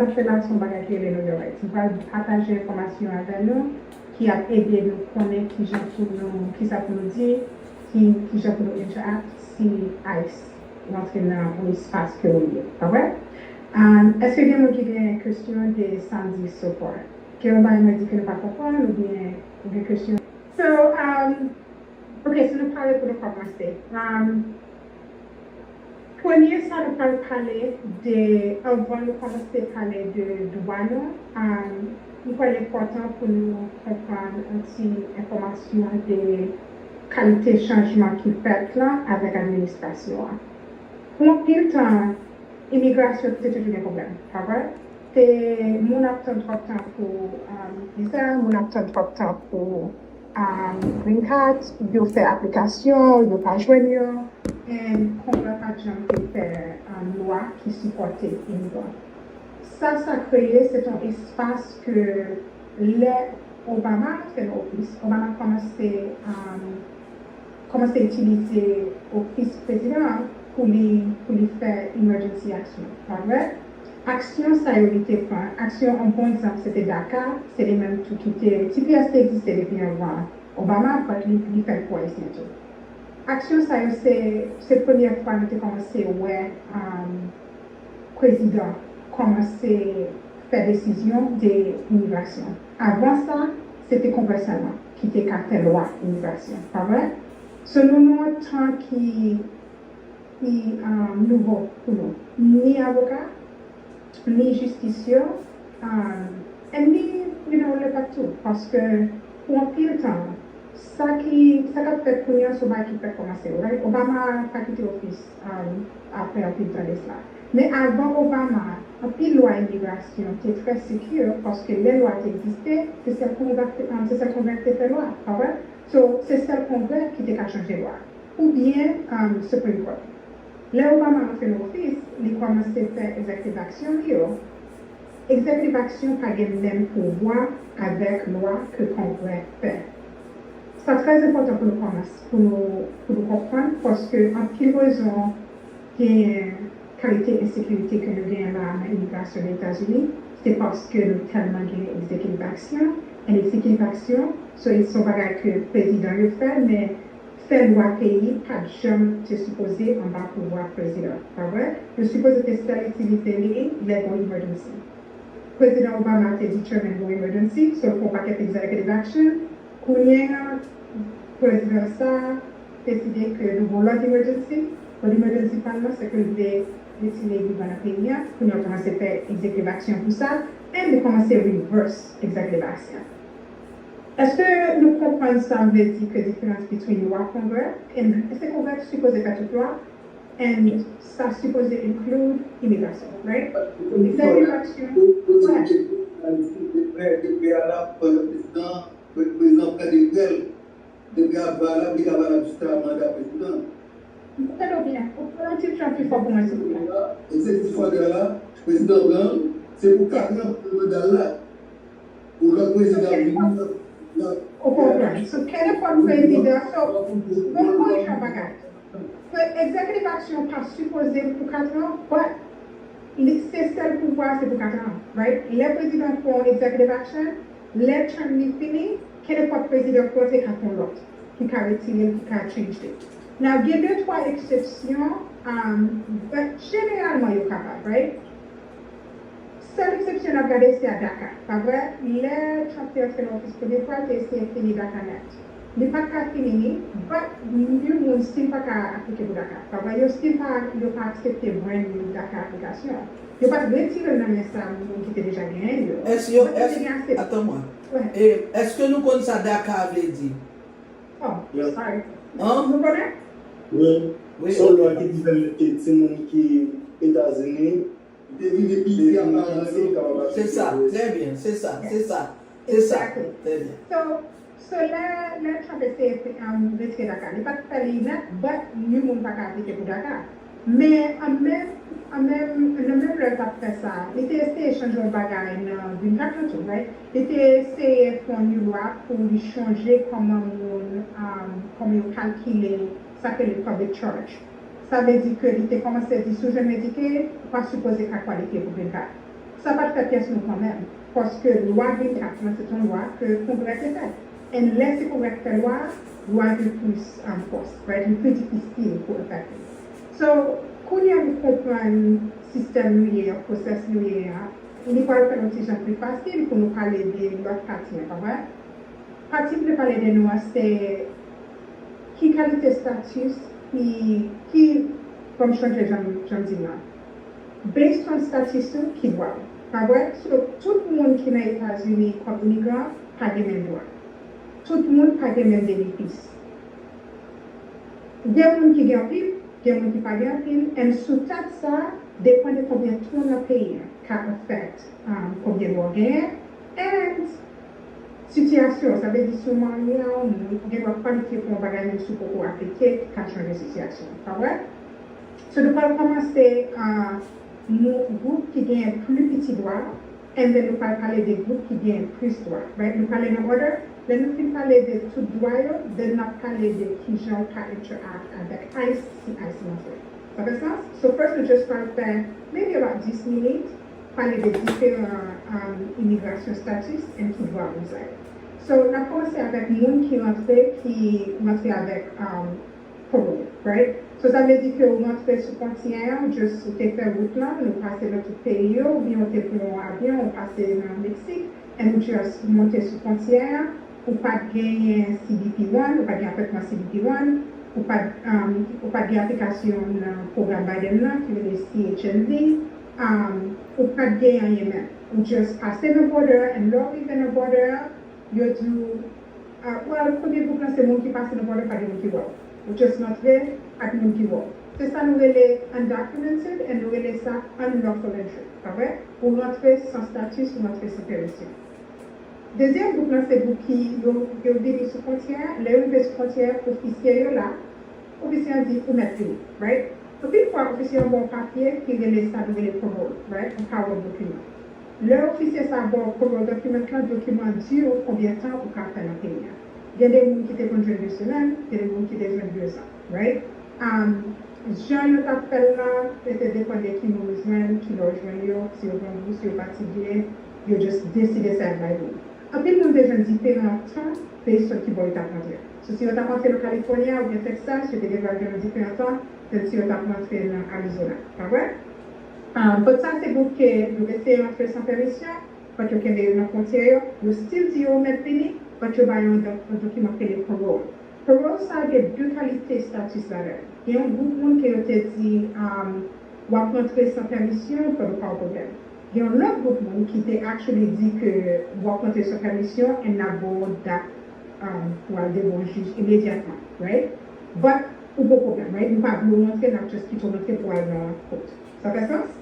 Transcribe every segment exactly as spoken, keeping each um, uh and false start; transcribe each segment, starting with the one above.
Sa fè la se yon bagay ki rele Know Your Rights. M pral pataje enfòmasyon avè nou ki ap ede nou konnen kijan pou nou, kisa pou nou di, ki, kijan pou nou interact si ICE rantre nan yon espas ke ou ye. Pa vre? Um, èske gen moun ki gen kesyon de sa m di so far? Ke yon bagay mwen di ke nou pa konprann oubyen ou gen kesyon? So, um, ok, si nou pare pou nou kòmanse. Um, Premye sa nou pral pale de, anvan nou kòmanse pale de dwa nou, um, m kwè l enpòtan pou nou konprann yon ti enfòmasyon de kalite chanjman ki fèt la avèk administrasyon an. Pou anpil tan, imigrasyon te toujou gen pwoblèm, pa vre? Te, moun ap tann twòp tan pou um, viza, moun ap tann twòp tan pou um, green card, yo fè aplikasyon, yo pa jwenn yo, and Kongrè pa t janm te fè um, lwa ki sipòte imigran. Sa, sa kreye, se t on espas ke lè Obama antre nan ofis, Obama kòmanse um, kòmanse itilize ofis prezidan an pou li, pou li fè emergency aksyon, pa vre? Aksyon sa yo li te pran, aksyon, yon bon egzanp, se te DACA, se li menm tou ki te, T P S te egziste depi anvan Obama, but li, li fè l pou Ayisyen tou. Aksyon sa yo se, se premyè fwa nou te kòmanse wè um, prezidan kòmanse fè desizyon de imigrasyon. Avan sa, se te Kongrè sèlman ki te ka fè lwa imigrasyon, pa vre? So, nou nan yon tan ki, ki um, nouvo pou nou. Ni avoka, ni jistis yo, um, and ni, you know, le pèp tou. Paske pou anpil tan, sa ki, sa k ap fèt kounye a, se yon bagay ki fèk kòmanse, right? Obama pa kite ofis um, apre anpil tan de sa. Men avan Obama, anpil lwa imigrasyon te trè secure paske lè lwa te egziste, se sèl Kongrè, um, se sèl Kongrè ki te fè lwa, pa vre? So, se sèl Kongrè ki te ka chanje lwa. Oubyen um, Supreme Court. Lè Obama antre nan ofis, li kòmanse fè executive action li yo. Executive action pa gen menm pouvwa avèk lwa ke Kongrè fè. Sa trè enpòtan pou nou kòmanse, pou nou, pou nou konprann, paske anpil rezon genyen kalite ensekirite ke nou genyen la nan imigrasyon Etazini, se paske nou tèlman genyen executive action, and executive action, so, se yon bagay ke prezidan yo fè, men fè lwa peyi pa t janm te sipoze anba pouvwa prezidan, pa vre? Yo sipoze te sèl itilize li lè gon emergency. Prezidan Obama te determine gon emergency, so l fè yon pakèt executive action. Kounye a, prezidan sa a deside ke nou gon lòt emergency. Lòt emergency pa l lan, se ke l vle retire imigran nan peyi a. Kounye a, l kòmanse fè executive action pou sa, and li kòmanse reverse executive action. Èske nou konprann sa m vle di ke diferans between lwa Kongrè, and èske Kongrè sipoze fè tout lwa, and sa sipoze include imigrasyon, right? Executive action, ouais. Depi a la, pandan prezidan, prezidan pran dekrè l, depi a valab, li ka valab jiska manda prezidan. M tande w byen. Ou pale yon ti jan pi fò pou mwen, silvouplè. Egzekitif òdè a, prezidan pran l, se pou kat an pou manda l la. Pou lòt prezidan vini, lòt. Ou konprann. So, kenenpòt prezidan, so, bon, bon, jan bagay. Executive action pa sipoze pou kat an, but li, se sèl pouvwa, se pou kat an, right? Lè prezidan pran executive action, lè term li fini, kenenpòt prezidan ki rantre ka pran lòt, ki ka retire l, ki ka change li. Now, gen de twa eksepsyon, um, but jeneralman yo kapab, right? Sèl eksepsyon n ap gade se a DACA, pa vre? Lè Trump te antre nan ofis premye fwa, l te eseye fini DACA nèt. Li pa t ka fini li, but yon moun still pa ka aplike pou DACA. Pa vre? Yo still pa, yo pa aksepte brand new DACA aplikasyon. Yo pa t retire l nan men sa moun ki te deja genyen yo. Èske yo, èske, atann mwen. E, èske nou konn sa DACA vle di? Oh, sorry. An? Nou konnen? Wi. Wi, se yon lwa ki di pèmèt ke timoun ki Etazini te vin epi isi a pa rantre. Se sa, trè byen, se sa, se sa, se sa. Exactly. Trè byen. So, so lè, lè Trump eseye fè, um, retire DACA, li pa t fè li nèt, but yon moun pa ka aplike pou DACA. Men an menm, an menm, nan menm lè l t ap fè sa, li te eseye chanje yon bagay nan green card lan tou, right? Li te eseye fè yon lwa pou li chanje kòman moun, um, kòman yo kalkile sa k rele public charge. Sa vle di ke li te kòmanse di si w jwenn Medicaid, ou pa sipoze ka kwalifye pou green card. Sa pa t fè pyès nou kanmenm, paske lwa Green Card lan se t yon lwa ke Kongrè te fè. And lè se Kongrè ki fè lwa a, lwa a gen plis um, fòs, right? Li pi difisil pou afekte. So, kounye a nou konprann sistèm nou ye a, pwosès nou ye a, li pral fè l yon ti jan pi fasil pou nou pale de lòt pati an, pa vre? Pati m vle pale de nou an, se ki kalite status, ki, ki, kòm chanje jan, jan di la. Based on status ou, ki dwa ou. Pa vre? So, tout moun ki nan Etazini kòm imigran pa gen menm dwa. Tout moun pa gen menm benefis. Gen moun ki gen anpil, gen moun ki pa gen anpil, and sou tèt sa, depann de konbyen tan w nan peyi a, ka affect um, konbyen dwa w genyen, and sitiyasyon, sa vle di si w marye a yon moun, ou gen dwa kwalifye pou yon bagay menm si w poko aplike, ki ka chanje sitiyasyon, pa vre? So, nou pral kòmanse uh, nou gwoup ki genyen pli piti dwa, and then nou pral pale de gwoup ki genyen plis dwa, right? Nou pale nan order, lè nou fin pale de tout dwa yo, then n ap pale de kijan ou ka interact avèk ICE si ICE rantre. Sa fè sans? So first nou just pral fè maybe about dis minit, pale de diferan um, imigrasyon status and ki dwa moun sa yo. So n ap kòmanse avèk moun ki rantre, ki rantre avèk um, parole, right? So sa vle di ke ou rantre sou fwontyè a, just ou te fè wout lan, nou pase nan tout peyi yo, oubyen ou te pran yon avyon, ou pase nan Meksik, and ou just monte sou fwontyè a, ou pa t genyen C B P one, ou pa t gen apwentman C B P one, ou pa t um, ou pa t gen aplikasyon nan pwogram Biden nan ki rele C H N V, um, ou pa t gen anyen menm. Ou just pase nan border, and lè w rive nan border a, yo di w, uh, well, premye gwoup lan se moun ki pase nan border, pa gen moun ki wè w. Ou just rantre, pa t moun ki wè w. Se sa nou rele undocumented, and nou rele sa unlawful entry. Pa vre? Ou rantre san status, ou rantre san pèmisyon. Dezyèm gwoup lan se gwoup ki yo, yo vini sou fwontyè a. Lè yo rive sou fwontyè a, ofisye yo la. Ofisye an di ou mèt vini, right? Anpil fwa, ofisye an ba w papye ki rele sa nou rele parole, right? Ou ka wè dokiman. Lè ofisye sa a ba w parole document lan, dokiman an di w konbyen tan ou ka fè nan peyi a. Gen de moun ki te konn jwenn de semèn, gen de moun ki te jwenn de zan, right? Um, Jan yo t ap fè l la, se te depann de ki moun ou jwenn, ki lè w jwenn yo, si yo grangou, si yo fatige, yo just deside sa y ap bay moun. Anpil moun te jwenn diferan tan based on ki bò yo t ap rantre. So, si yo t ap rantre nan California oubyen Texas, yo te gen dwa jwenn yon diferan tan than si yo t ap rantre nan Arizona. Pa vre? Um, but sa se gwoup ke yo eseye rantre san pèmisyon, but yo kenbe yo nan fwontyè yo, yo still di yo mèt vini, but yo ba yo yon do- yon dokiman ki rele parole. Parole sa gen de kalite status ladan l. Gen yon gwoup moun ke yo te di um, w ap rantre san pèmisyon, but ou pa yon pwoblèm. Gen yon lòt gwoup moun ki te actually di ke w ap rantre san pèmisyon and n ap ba w dat um, pou al devan yon jij imedyatman, right? But ou pa yon pwoblèm, right? Nou pa vle w rantre, n ap just kite w rantre pou al nan kot. Sa fè sans?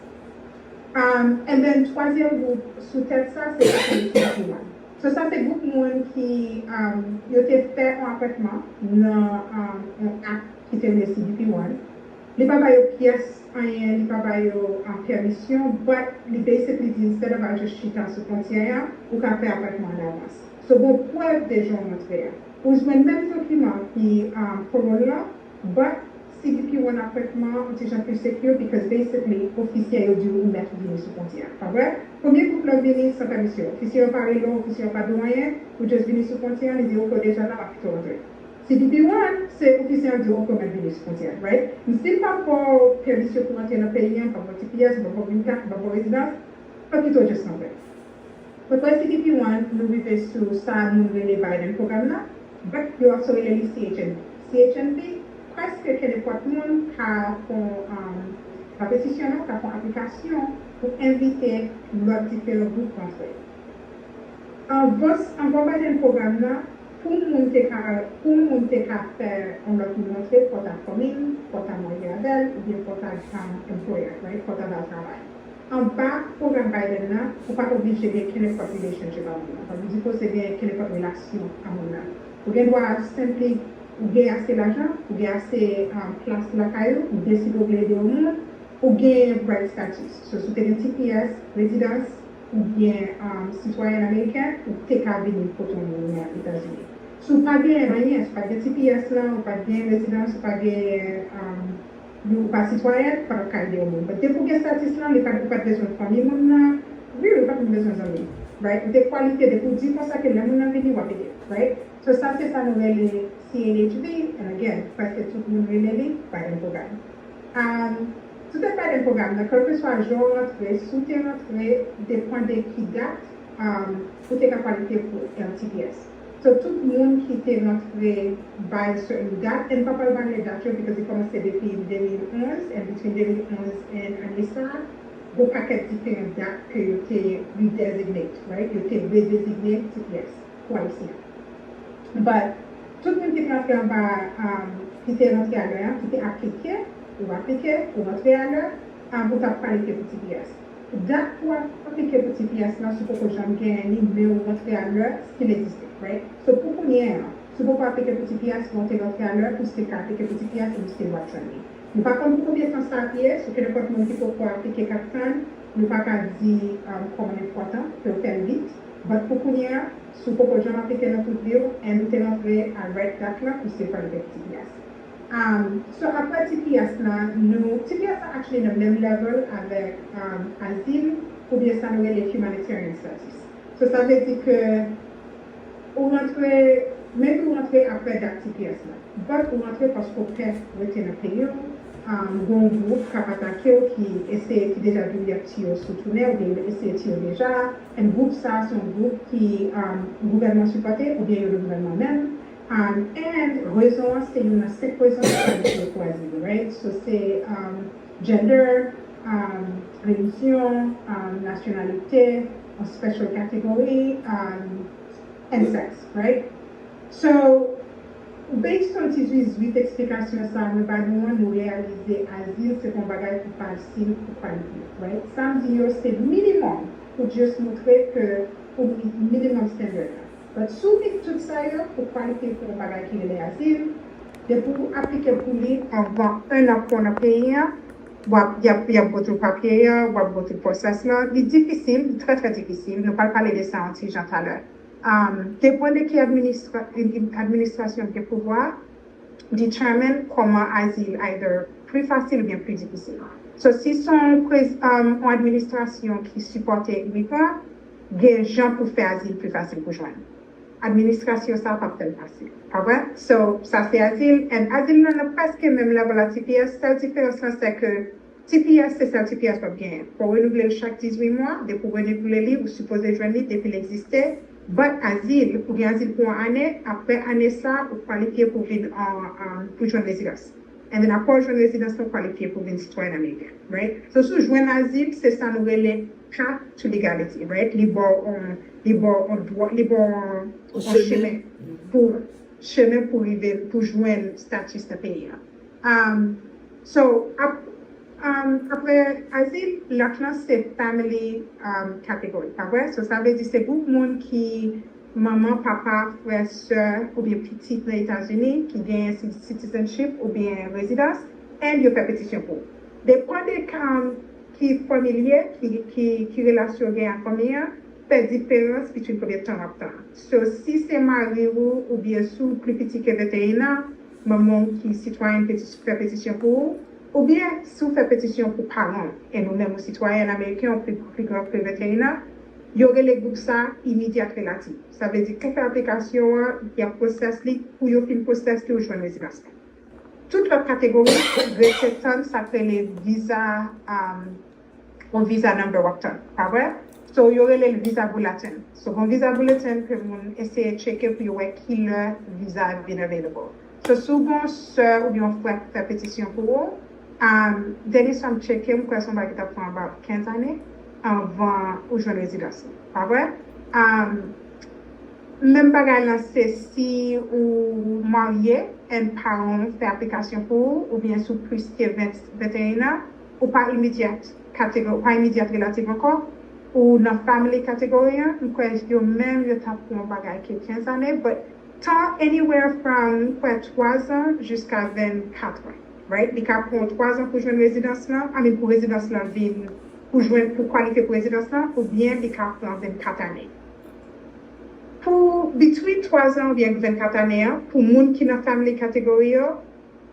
Um, and then twazyèm gwoup sou tèt sa, se sa ki rele C B P one. So sa se gwoup moun ki um, yo te fè yon apwentman nan um, yon ak ki te rele C B P one. Li pa ba yo pyès anyen, li pa ba yo um, pèmisyon, but li basically di instead of al just chita sou fwontyè a, ou ka fè apwentman an davans. So gon prèv de jan w rantre a. Ou jwenn menm dokiman ki um, parole lan, but C B P one apwentman an yon ti jan pi secure because basically ofisye yo di w ou mèt vini sou fwontyè a. Pa vre? Premye gwoup lan vini san pèmisyon. Ofisye yo pa rele w, ofisye yo pa di w anyen, ou just vini sou fwontyè a, li di w ok w deja la, m ap kite w rantre. C B P one, se ofisye an di w ok w mèt vini sou fwontyè a, right? M still p ap ba w pèmisyon pou w rantre nan peyi a, m p ap ba w T P S, m p ap ba w green card, m p ap ba w rezidans, m ap kite w just rantre. Apre C B P one, nou rive sou sa moun rele Biden Program nan, but yo also rele li C H N V. C H N V, prèske kenenpòt moun ka fè yon um, pa petisyon non, ka fè yon aplikasyon pou envite lòt diferan gwoup rantre. Anvan, anvan Biden Program nan, pou moun te ka, pou moun te ka fè yon lòt moun rantre, fò w ta fanmi l, fò w ta marye avè l, oubyen fò w ta um, employer, right? Fò w ta ba l travay. Anba pwogram Biden nan, ou pa t oblije gen kenenpòt relationship a moun nan. Sa vle di ke w se gen kenenpòt relasyon a moun nan. Ou gen dwa simply, ou gen ase lajan, ou gen ase um, plas lakay ou, ou deside w vle ede yon moun, ou gen bright status. So, si w te gen T P S, rezidans, oubyen um, sitwayen ameriken, ou te ka vini kote yon moun nan Etazini. Si w pa gen anyen, si w pa gen T P S lan, ou pa gen rezidans, ou pa gen um, Ou pa sitwayèn, ou pa t ap ka ede yon moun. But depi w gen status lan, li pa, ou pa t bezwen fanmi moun nan, bezwen zanmi. Right? Ou te kwalifye depi w di konsa ke lè moun nan vini, w ap ede. Right? So sa se sa nou rele C N H V, and again, prèske tout moun rele li Biden Program. Um, Student Biden Program nan, kèlkeswa jan w rantre, si w te rantre, depann de ki dat, um, ou te ka kwalifye pou L T P S. So, tout moun ki te rantre by certain dat, and pa pral ba nou dat yo, because li kòmanse depi de mil onz, and between de mil onz and ane sa, gon pakèt diferan dat ke yo te redesignate, right? Yo te redesigne T P S pou Ayisyen. But, tout moun ki te rantre anba, um, ki te rantre alè an, ki te aplike, ou aplike, ou rantre alè, um, ou t ap kwalifye pou T P S. Dat pou aplike pou T P S lan, si w poko janm genyen li, men ou rantre alè, still egziste, right? So, pou kounye a, si w poko aplike pou T P S, men w te rantre alè, ou still ka aplike pou T P S e ou still w ap jwenn li. Nou pa konn pou konbyen tan sa ap ye, so kenenpòt moun ki poko aplike k ap tann, nou pa ka di, um, kòman enpòtan, fè l vit. But pou kounye a, si w poko janm aplike nan tout vi w, and ou te rantre a right dat lan, ou still kwalifye pou T P S. Um, so, apre T P S lan, nou, T P S lan actually nan menm level avèk, um, azil, oubyen sa nou rele humanitarian status. So, sa vle di ke ou rantre, maybe ou rantre apre dat T P S lan. But ou rantre paske w pè rete nan peyi w, um, gon gwoup k ap atake w ki eseye, ki deja vin y ap tiye w si w tounen, oubyen yo eseye tiye w deja. And gwoup sa a se yon gwoup ki, um, gouvènman sipòte, oubyen yo le gouvènman menm. Um, and rezon an se youn nan senk rezon ki kalifye pou azil, right? So se, um, gender, um, relijyon, um, nasyonalite, yon special category, um, and sex, right? So, based on ti dizuit eksplikasyon sa a mwen ba nou an, nou reyalize azil se pa yon bagay ki fasil pou kwalifye, right? Sa m di yo se minimòm pou just montre ke ou meet minimum standard la. But si w meet tout sa yo pou kwalifye pou yon bagay ki rele azil, depi w aplike pou li anvan en an pou w nan peyi an, w ap, y ap, y ap go through papye an, w ap go through process lan. Li difisil, li trè, trè difisil. Nou pral pale de sa yon ti jan talè. Um, depann de ki administra-, administrasyon ki gen pouvwa, determine kòman azil either pli fasil oubyen pli difisil. So, si se yon prez-, um, yon administrasyon ki sipòte imigran, gen jan pou fè azil pli fasil pou jwenn. Administrasyon sa p ap fè l fasil. Pa vre? So, sa se azil. And azil nan, nan prèske menm level a T P S. Sèl diferans lan, se ke T P S se sèl T P S w ap genyen. Fò w renouvle l chak dizuit mwa. Depi w renouvle li, ou sipoze jwenn li depi l egziste. But azil, ou gen azil pou yon ane. Apre ane sa, ou kwalifye pou vin an, an, pou jwenn rezidans. And then apre w jwenn rezidans lan, ou kwalifye pou vin sitwayen ameriken, right? So, si w jwenn azil, se sa nou rele path to legality, right? Li ba w, um, li ba w yon dwa, li ba w yon, yon chemen pou, chemen pou rive, pou jwenn status nan peyi a. Um, so, ap-, um, apre azil, lòt lan se family, um, category, pa vre? So, sa vle di se gwoup moun ki manman, papa, frè, sè, oubyen pitit nan Etazini ki genyen si-, citizenship oubyen rezidans, and yo fè petisyon pou ou. Depann de, um, ki fanmi l ye, ki, ki, ki relasyon w genyen ak fanmi an, fè diferans between konbyen tan w ap tann. So, si se mari w oubyen si w pli piti ke venteyen an, manman w ki sitwayen peti-, fè petisyon pou ou, oubyen si w fè petisyon pou paran w, e nou menm ou sitwayen ameriken, ou pli, pli gran ke venteyen an, yo rele gwoup sa immediate relative. Sa vle di, ke w fè aplikasyon an, y ap pwosès li, pou yo fin pwosès li, ou jwenn rezidans la. Tout lòt kategori, rete tann sa k rele viza, um, yon viza number w ap tann, pa vre? So, yo rele l viza bulletin. So, gon viza bulletin ke moun eseye tcheke pou yo wè ki lè viza a vin available. So, si w gon sè oubyen yon frè ki fè petisyon pou ou, um, dènye sa m tcheke, m kwè se yon bagay ki t ap fè anba kenz ane anvan ou jwenn rezidans ou, pa vre? Um, menm bagay lan, se si ou marye and paran w fè aplikasyon pou ou, oubyen si w plis ke ven, venteyen an, ou pa immediate category, ou pa immediate relative ankò, ou nan family category an, m kwè yo menm yo t ap pran yon bagay ke kenz ane, but tan anywhere from, m kwè, twa zan jiska vennkat an, right? Li ka pran w twa zan pou jwenn rezidans lan, I mean, pou rezidans lan vin, pou jwenn, pou kwalifye pou rezidans lan, oubyen li ka pran vennkat ane. Pou between twa zan oubyen vennkat ane an, pou moun ki nan family category yo,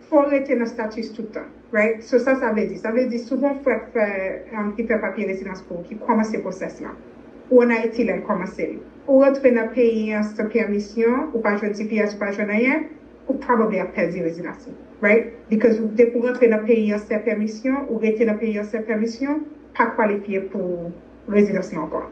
fò w rete nan status tout tan, right? So sa, sa vle di? Sa vle di, si w gon frè k fè, um, ki fè papye rezidans pou ou, ki kòmanse pwosès lan. ou ann Ayiti lè l kòmanse l. Ou rantre nan peyi an san pèmisyon, ou pa jwenn T P S, ou pa jwenn anyen, ou probably ap pèdi rezidans ou, right? Because depi w rantre nan peyi an san pèmisyon, ou rete nan peyi an san pèmisyon, pa kwalifye pou rezidans lan ankò.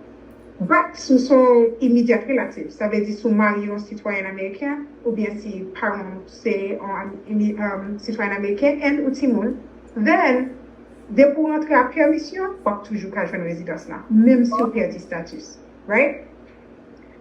But si w se yon immediate relative, sa vle di si w marye yon sitwayen ameriken, oubyen si paran w se yon imi- um, sitwayen ameriken and ou timoun, then depi w rantre a pèmisyon, w ap toujou ka jwenn rezidans lan, menm si w pèdi status, right?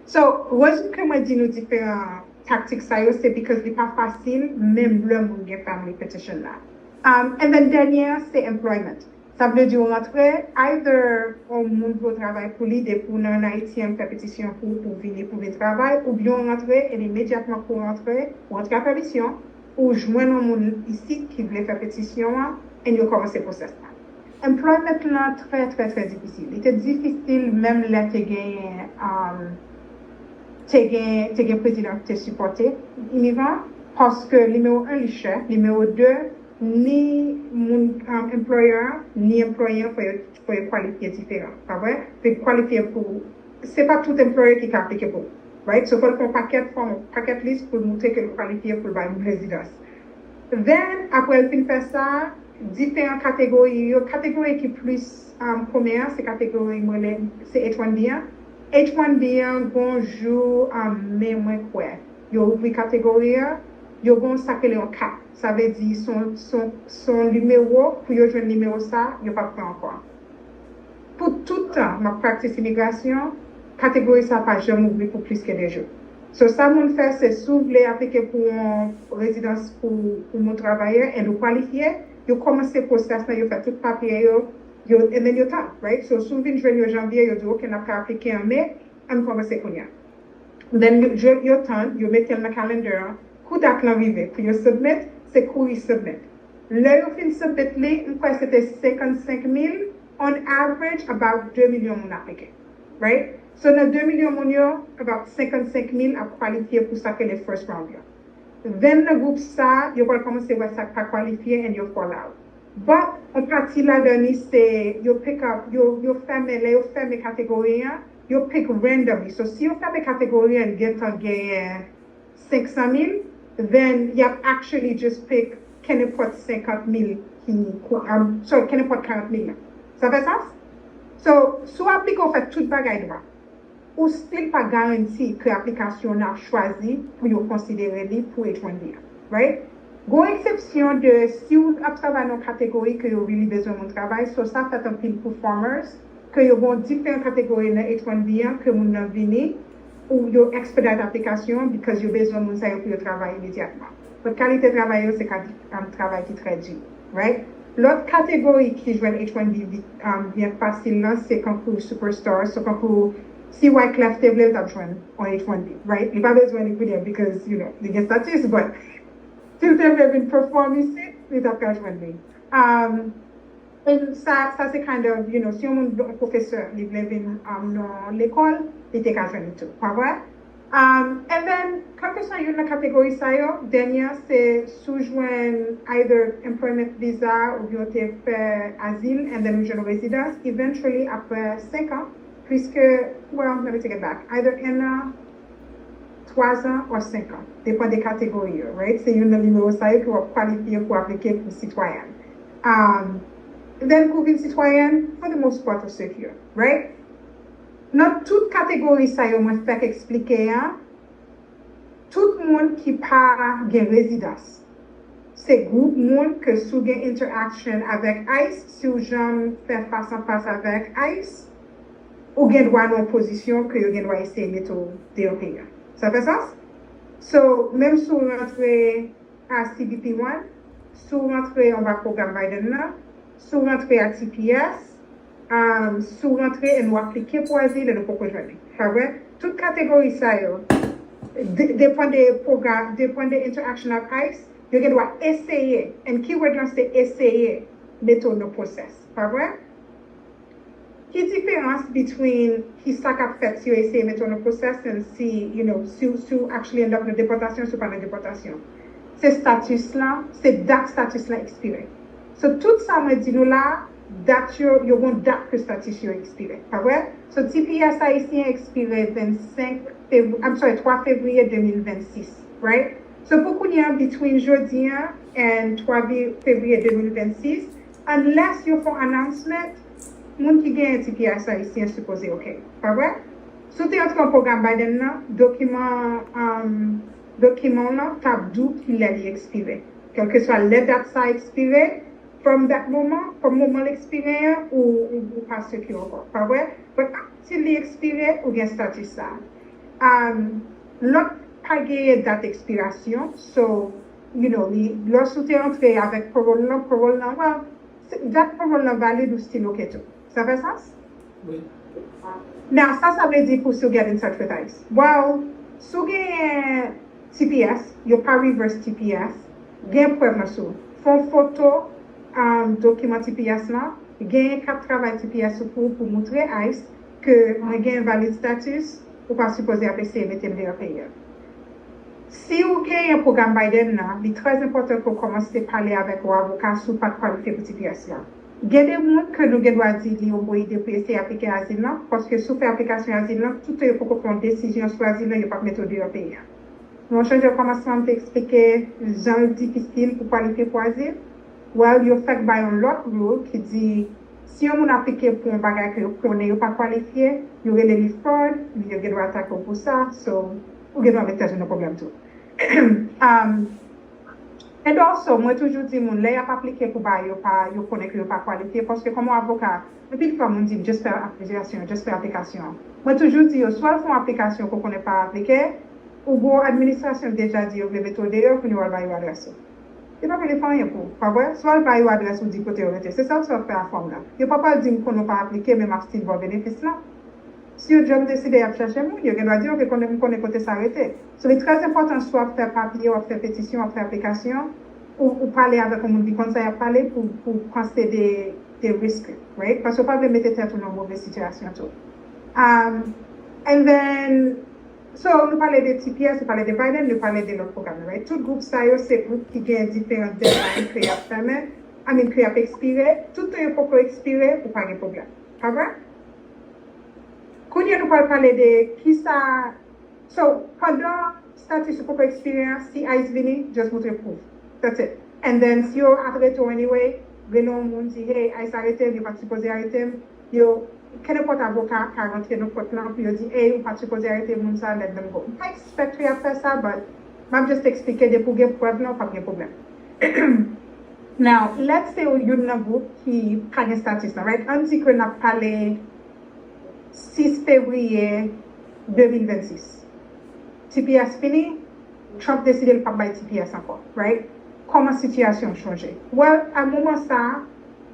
So, rezon ke mwen di nou diferan taktik sa yo, se because li pa fasil, menm lè moun gen family petition la. Um, and then dènye an, se employment. Sa vle di w rantre, either yon moun vle w travay pou li, depi w nan Ayiti an fè petisyon pou ou pou w vini, pou w vin travay, oubyen w rantre, and imedyatman ke w rantre, w rantre a pèmisyon, ou jwenn yon moun isit ki vle fè petisyon an, and yo kòmanse pwosès la. Employment lan trè, trè, trè difisil. Li te difisil menm lè te genyen, um, te gen, te gen prezidan ki te sipòte imigran, paske nimewo en li chè, nimewo de, ni moun, um, employer an, ni employee an fò yo, fò yo kwalifye diferan, pa vre? Fò yo kwalifye pou, se pa tout employer ki ka aplike pou ou, right? So, fò l fè yon pakèt, fò yon pakèt list pou l montre ke l kwalifye pou l bay moun rezidans. Then, apre l fin fè sa, diferan kategori yo, kategori ki plis, um, komen an, se kategori mwen rele, se H one B an. H one B an, gon jou, um, me mwen kwè, yo ouvri kategori an, yo gon sa k rele yon cap. Sa vle di, se yon, se yon, se yon nimewo, pou yo jwenn nimewo sa, yo p ap pran ankò. Pou tout tan m ap praktis imigrasyon, kategori sa pa janm ouvri pou plis ke de jou. So, sa moun fè, se si w vle aplike pou yon rezidans pou, pou moun travayè, and ou kwalifye, yo kòmanse pwosès lan, yo fè tout papye yo, yo, and then yo tann, right? So, si w vin jwenn yo janvye, yo di, "Ok, n ap ka aplike an me, ann kòmanse kounye a." Then yo, yo, yo tann, yo mete l nan calendar an, kou dat lan rive pou yo submit, se kouri submit. Lè yo fin submit li, m kwè se te senkannsenk mil, on average, about de milyon moun aplike. Right? So, nan de milyon moun yo, about senkannsenk mil ap kwalifye pou sa k rele first round yo. Then nan gwoup sa, yo pral kòmanse wè sa k pa kwalifye and yo fall out. But, yon pati ladan li se, yo pick up, yo, yo fèmen, lè yo fèmen kategori an, yo pick randomly. So, si yo fèmen kategori an, gentan genyen senk san mil, then y ap actually just pick kenenpòt senkant mil ki, um, sorry, kenenpòt karant mil la. Sa fè sans? So, si w aplike, w fè tout bagay dwa, ou still pa garanti ke aplikasyon w nan ap chwazi pou yo konsidere li pou H one B an, right? Gon eksepsyon de si w ap travay nan yon kategori ke yo really bezwen moun travay, so sa fèt anpil pou farmers, ke yo gon diferan kategori nan H one B an ke moun nan vini, ou yo expedite aplikasyon because yo bezwen moun sa yo pou yo travay imedyatman. But kalite travay yo se ka, um, travay ki trè di, right? Lòt kategori ki jwenn H one B vi- um, byen fasil lan, se kankou superstar, so kankou si Wyclef te vle, l t ap jwenn yon H one B, right? Li pa bezwen li pou li, because, you know, li gen status, but si l te vle vin perform isit, li t ap ka jwenn li. Um, and sa, sa se kind of, you know, si yon moun, yon pwofesè, li vle vin, um, nan lekòl, li te ka jwenn li tou. Pa vre? Um, and then, kèlkeswa youn nan kategori sa yo, dènye an se si w jwenn either employment visa oubyen w te fè azil, and then ou jwenn rezidans, eventually, apre senk an, puisque, well, let me take it back, either un an, twa zan or senk an, depan de kategori yo, right? Se youn nan nimewo sa yo ke w ap kwalifye pou aplike pou sitwayèn. Um, then, pou w vin sitwayèn, for the most part, ou secure, right? Nan tout kategori sa yo mwen fèk eksplike an, tout moun ki pa gen rezidans, se gwoup moun ke si w gen interaction avèk ice, si w janm fè fas an fas avèk ice, ou gen dwa nan yon pozisyon ke yo gen dwa eseye mete w deyò peyi a. Sa fè sans? So, menm si w rantre a C B P one, si w rantre anba pwogram Biden nan, si w rantre a T P S, um, si w rantre e nou aplike pou azil e nou poko jwenn li. Pa vre? Tout kategori sa yo, de- depan de pwogram, depan de interaction ak ice, yo gen dwa eseye, and keyword lan se eseye, mete w nan pwosès. Pa vre? Ki diferans between ki sa k ap fèt si yo eseye mete w nan pwosès and si, you know, si, si w actually end up nan depòtasyon, si w pa nan depòtasyon? Se status lan, se dat status lan ekspire. So, tout sa mwen di nou la, dat yo, yo gon dat ke status yo ekspire, pa vre? So, T P S ayisyen ekspire vennsenk fevri-, I'm sorry, twa fevriye de mil vennsis, right? So, pou kounye a, between jodi a and twa fevriye de mil vennsis, unless yo fè announcement, moun ki genyen T P S ayisyen sipoze ok, pa vre? Si w te antre nan pwogram Biden nan, dokiman, um, dokiman w lan t ap di w kilè li ekspire. Kèlkeswa lè dat sa ekspire, from that moment, from moman l ekspire an, ou, ou, ou pa secure ankò, pa vre? But until li ekspire, ou gen status sa. Um, lòt pa genyen dat ekspirasyon, so, you know, li, lòske w te antre avèk parole lan, parole lan, well, se- dat parole lan valid, ou still ok tou. Sa fè sans? Wi. Now, sa, sa vle di pou si w get in touch with ice. Well, si w genyen T P S, yo pa reverse T P S, gen prèv lan sou. Fè yon foto um, dokiman T P S lan, genyen kat travay T P S ou pou, pou moutre ice ke mwen gen valid status, ou pa sipoze ap eseye mete m deyò peyi a. Si w genyen pwogram Biden nan, li trè enpòtan ke w kòmanse pale avèk yon avoka si w pa t kwalifye pou T P S lan. Gen de moun ke nou gen dwa di li yon bon ide pou eseye aplike azil lan, paske si w fè aplikasyon azil lan, toutan yo poko pran yon desizyon sou azil lan, yo p ap mete w deyò peyi a. Nan chanje kòmansman, m te eksplike jan l difisil pou kwalifye pou azil. Well, yo fèk bay yon lòt rule ki di si yon moun aplike pou yon bagay ke yo konnen yo pa kwalifye, yo rele li fraud, yo gen dwa atake w pou sa, so ou gen dwa met tèt ou nan pwoblèm tou. Um, and also, mwen toujou di moun, lè y ap aplike pou bagay yo pa, yo konnen ke yo pa kwalifye, paske kòm yon avoka, anpil fwa moun di m, just fè aplikasyon, just fè aplikasyon. Mwen toujou di yo, swa w fè yon aplikasyon ke w konnen pa aplike, ou gon administrasyon ki deja di yo vle mete w deyò, kounye a w al ba yo adrès ou. Yo pa vle fè anyen pou ou, pa vre? Swa w al ba yo adrès ou di kote yo rete, se sa w sot fè a fòm nan. Yo pa pral di m konnen w pa aplike, men m ap still ba w benefis lan. Si yo janm deside y ap chache moun, yo gen dwa di, ok, konnen m konnen kote sa rete. So, li trè enpòtan si w ap fè papye, w ap fè petisyon, w ap fè aplikasyon, ou, ou pale avèk yon moun ki konn sa y ap pale pou, pou pran se de, de risk, right? Paske w pa vle mete tèt ou nan move sitiyasyon tou. Um, and then, so, nou pale de T P S, nou pale de Biden, nou pale de lòt pwogram yo, right? Tout gwoup sa yo, se gwoup ki gen diferan deadline ke y ap fèmen, I mean, ke y ap ekspire. Tout tan yo poko ekspire, ou pa gen pwoblèm. Pa vre? Kounye a nou pral pale de kisa, so, pandan status ou poko ekspire a, si ice vini, just moutre proof. That's it. And then, si yo arete w anyway, rele yon moun di, hey, ice arete m, yo pa t sipoze arete m, yo, kenenpòt avoka ka rantre nan kòt lan pou yo di, hey, ou pa t sipoze arete moun sa, let them go. M pa expect yo ap fè sa, but m ap just eksplike, depi w gen prèv lan, ou p ap gen pwoblèm. Now, let's say ou youn nan gwoup ki pa gen status lan, right? Ann di ke n ap pale sis fevriye de mil vennsis. T P S fini, Trump deside l p ap bay T P S ankò, right? Kòman sitiyasyon w chanje? Well, a moman sa a,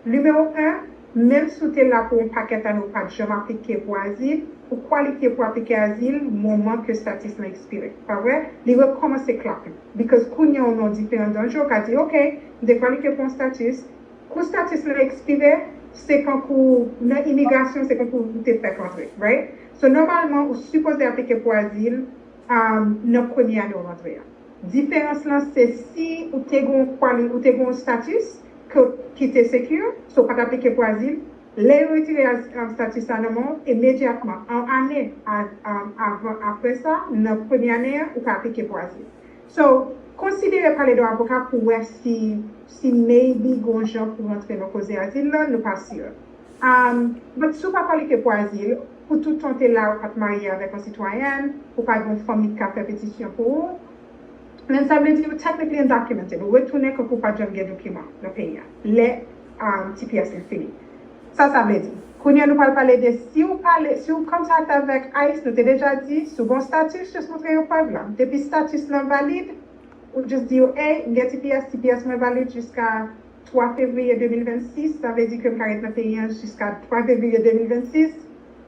nimewo en, menm si w te la pou yon pakèt ane ou pa t janm aplike pou azil, ou kwalifye pou aplike azil moman ke status lan ekspire, pa vre? Li rekòmanse clock. Because kounye a w nan yon diferan danje, w ka di, ok, m te kwalifye pou yon status, kou status lan ekspire, se kankou nan imigrasyon, se kankou ou te fèk antre, right? So, nòmalman, ou sipoze aplike pou azil um, nan premye ane w rantre a. Diferans lan se si ou te gen yon kwali-, ou te gen yon status ke, ki te secure, so w pa t aplike pou azil, lè yo retire az-, um, status sa nan men w, imedyatman, an ane a, um, avan, apre sa, nan premye ane a, ou ka aplike pou azil. So, konsidere pale de yon avoka pou wè si, si maybe gon jan pou rantre nan koze azil lan, nou pa si. Um, but si w pa kwalifye pou azil, pou tout tan w te la, ou pa t marye avèk yon sitwayèn, ou pa gen yon fanmi ki ka fè petisyon pou ou, men sa vle di ou technically undocumented, ou retounen kankou ou pa t janm gen dokiman nan peyi a, lè, um, T P S lan fini. Sa sa vle di? Kounye a nou pral pale de si w pale, si w contact avèk ice, nou te deja di, si w gen yon status, just montre yo prèv lan. Depi status lan valid, ou just di yo, hey, m gen T P S, T P S mwen valid jiska twa fevriye de mil vennsis, sa vle di ke m ka ret nan peyi an jiska twa fevriye de mil vennsis.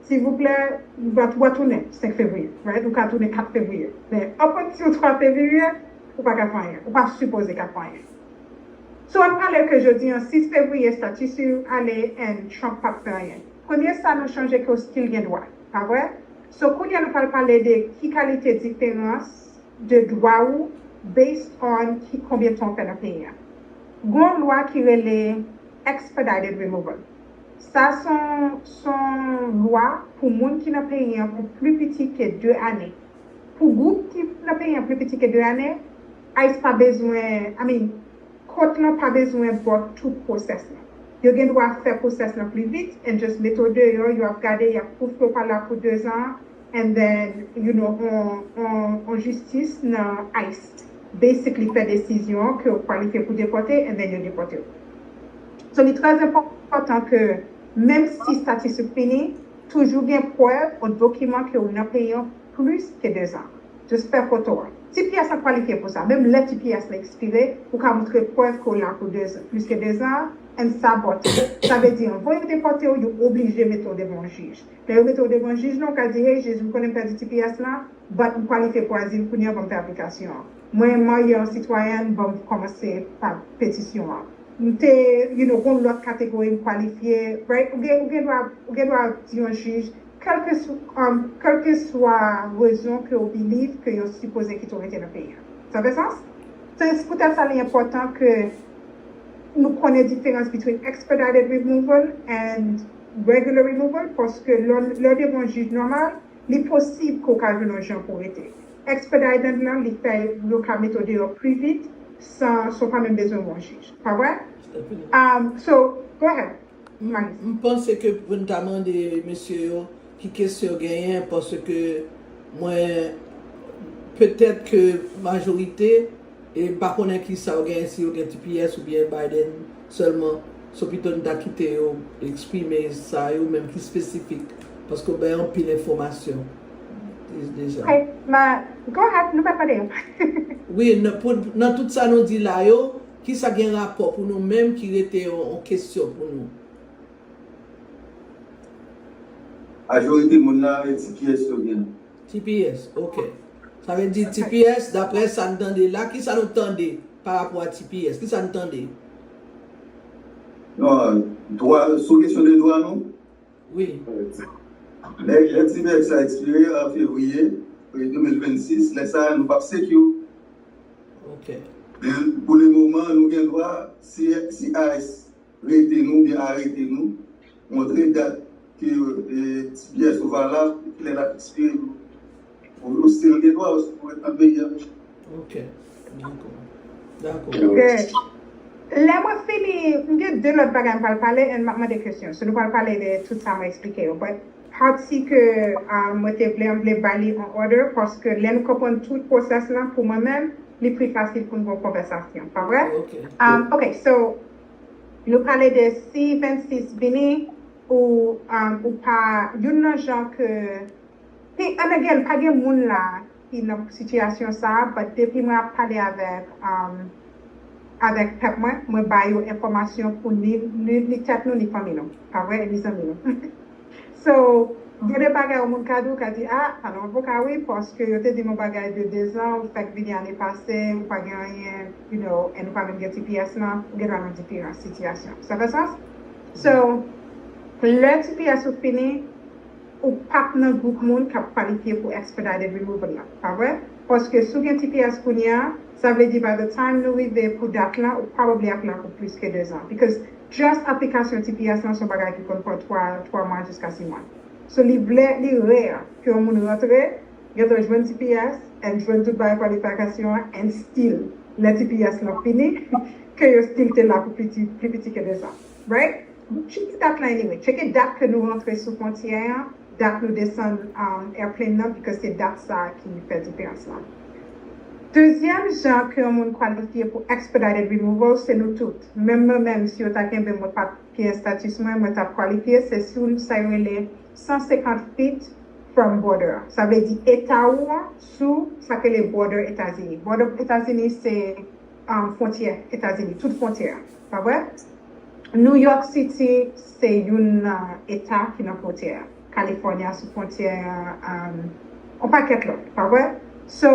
Silvouplè, w a, w a tounen senk fevriye, right? Ou ka tounen kat fevriye. Men, up until twa fevriye, ou pa ka fè anyen. Ou pa sipoze ka fè anyen. So, ann pale ke jodi an, sis fevriye, status ou ale and Trump p ap fè anyen. Premye sa nou chanje ke w still gen dwa, pa vre? So, kounye a nou pral pale de ki kalite diferans de dwa ou based on ki, konbyen tan w fè nan peyi a. Gon lwa ki rele expedited removal. Sa se yon lwa pou moun ki nan peyi an pou pli piti ke de ane. Pou gwoup ki nan peyi an pli piti ke de ane, ICE pa bezwen, I mean, court lan pa bezwen ba w tout pwosès lan. Yo gen dwa fè pwosès lan pli vit and just mete w deyò, yo ap gade, y ap pwouve ke w pa la pou de zan, and then, you know, on, on, on jistis nan ICE basically fè desizyon ke w kwalifye pou depòte, and then yo depòte w. So, li trè enpòtan ke menm si status ou fini, toujou gen prèv, yon dokiman ke w nan peyi an plis ke de zan. Just fè foto a. T P S lan kwalifye pou sa. Menm lè T P S lan ekspire, ou ka montre prèv ke w la pou de zan, plis ke de zan, and sa bòte. Sa vle di, anvan yo depòte w, yo oblije mete w devan yon jij. Lè yo mete w devan jij lan, ou ka di, hey, jij, m konnen m pèdi T P S lan, but m kwalifye pou azil kounye a, ban m fè aplikasyon an. Mwen marye yon sitwayèn, ban m kòmanse pa petisyon an. M te, you know, gon lòt kategori m kwalifye, right? Ou gen, ou gen dwa, ou gen dwa di yon jij, kèlkeswa, um, kèlkeswa rezon ke w believe ke yo sipoze kite w rete nan peyi an. Sa fè sans? Se poutèt sa li enpòtan ke nou konnen diferans between expedited removal and regular removal, paske lè, lè w devan yon jij nòmal, li posib ke w ka jwenn yon jan pou w rete. Expedited lan, li fè yo ka mete w deyò pli vit, san, san w pa menm bezwen wè yon jij. Pa vre? Um, so, go ahead. M, m panse ke pou n ta mande mesye yo ki kesyon yo genyen, paske mwen, petèt ke majorite, e m pa konnen ki sa yo genyen, si yo gen T P S oubyen Biden sèlman, so pito n ta kite yo eksprime sa yo menm ki espesifik, paske w bay anpil enfòmasyon deja. Ok, ma, go ahead, nou pa pale yo. Wi, nan, pou, nan tout sa nou di la yo, ki sa gen rapò pou nou menm ki rete yon, yon kesyon pou nou? Majorite moun nan, e T P S yo gen. T P S, ok. Sa vle di T P S, daprè sa n tande la, ki sa nou tande pa rapò a T P S? Ki sa n tande? Non, dwa, sou kesyon de dwa nou? Wi. Lè, lè T P S sa ekspire an fevriye, e, de mil vennsis, lè sa a, nou p ap secure. Ok. Men, pou le moman, nou gen dwa, si, si ICE rete nou oubyen arete nou, montre dat ke, e, T P S ou valab, kilè l ap ekspire. Ou, ou still gen dwa, ou still pou ret nan peyi a. Ok. Dakò. Dakò. Ok. Lè mwen fini, m gen de lòt bagay m pral pale, and m ap mande kesyon. So, nou pral pale de tout sa mwen eksplike yo. But, pati ke, um, mwen te vle, m vle ba li an order, paske lè nou konprann tout pwosès lan, pou mwen menm, li pi fasil pou n gen yon konvèsasyon. Pa vre? Ok. Um, ok, so, nou pale de si vennsis vini, ou, um, ou pa, youn nan jan ke, pi, and again, pa gen moun la ki nan sitiyasyon sa a, but depi mwen ap pale avèk, um, avèk pèp mwen, mwen ba yo enfòmasyon pou ni, ni, ni tèt nou, ni fanmi nou. Pa vre? E ni zanmi nou. So, gen de bagay yon moun ka di, ou ka di, ah, pale avoka wi, paske yo te di m yon bagay de de zan, ou fèk vini ane pase, ou pa gen anyen, you know, and ou pa menm gen T P S lan, ou gen dwa nan diferan sitiyasyon. Sa fè sans? So, lè T P S ou fini, ou p ap nan gwoup moun k ap kwalifye pou expedited removal la, pa vre? Paske si w gen T P S kounye a, sa vle di by the time nou rive pou dat lan, ou probably ap la pou plis ke de zan. Because just aplikasyon T P S lan se yon bagay ki konn pran twa, twa mwa jiska sis mwa. So, li vle, li rare ke yon moun rantre, gentan jwenn T P S, and jwenn tout bagay kwalifikasyon an, and still, lè T P S lan fini, ke yo still te la pou piti, pli piti ke de zan. Right? Tcheke dat lan anyway. Tcheke dat ke nou rantre sou fwontyè an, dat nou desann, um, airplane nan, because se dat sa a ki fè diferans lan. Dezyèm jan ke yon moun kwalifye pou expedited removal, se nou tout. Menm mwen menm, si yo ta kenbe mwen pa t gen status mwen, mwen t ap kwalifye, se sou sa yo rele san senkant feet from border. Sa vle di eta ou an sou sa k rele border Etazini. Border Etazini se, um, fwontyè Etazini, tout fwontyè a. Pa vre? New York City se youn nan eta ki nan fwontyè a. California sou fwontyè a, um, yon pakèt lòt, pa vre? So,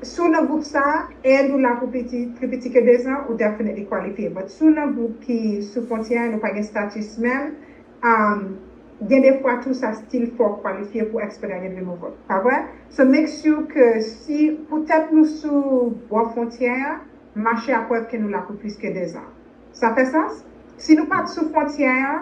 si w nan gwoup sa a, and ou la pou piti, pli piti ke de zan, ou definitely kwalifye. But si w nan gwoup ki sou fwontyè a, nou pa gen status menm, um, gen de fwa tou sa still fè w kwalifye pou expedited removal. Pa vre? So make sure ke si poutèt nou sou bò fwontyè a, mache a prèv ke nou la pou plis ke de zan. Sa fè sans? Si nou pa t sou fwontyè a,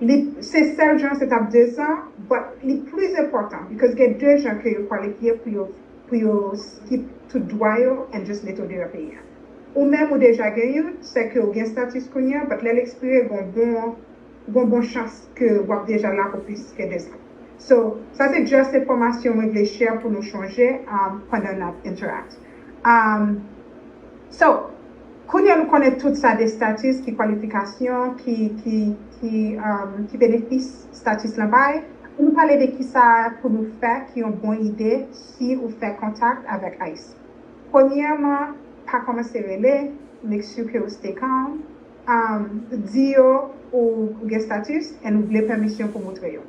li, se sèl jan se t ap dezan, but li plis enpòtan, because gen de jan ke yo kwalifye pou yo, pou yo skip tout dwa yo and just mete w deyò peyi a. Ou menm ou deja gen youn, se ke ou gen status kounye a, but lè l ekspire, gon bon, gon bon chans ke w ap deja la pou plis ke dezan. So, sa se just enfòmasyon mwen vle share pou nou chonje um, pandan n ap interact. Um, so, kounye a nou konnen tout sa de status, ki kwalifikasyon, ki, ki, ki, um, ki benefis status lan bay. Pou nou pale de kisa pou nou fè, ki yon bon ide si ou fè kontak avèk ice. Premyèman, pa kòmanse rele, make sure ke ou stay calm. Um, di yo ou, ou gen status and ou vle pèmisyon pou moutre yo.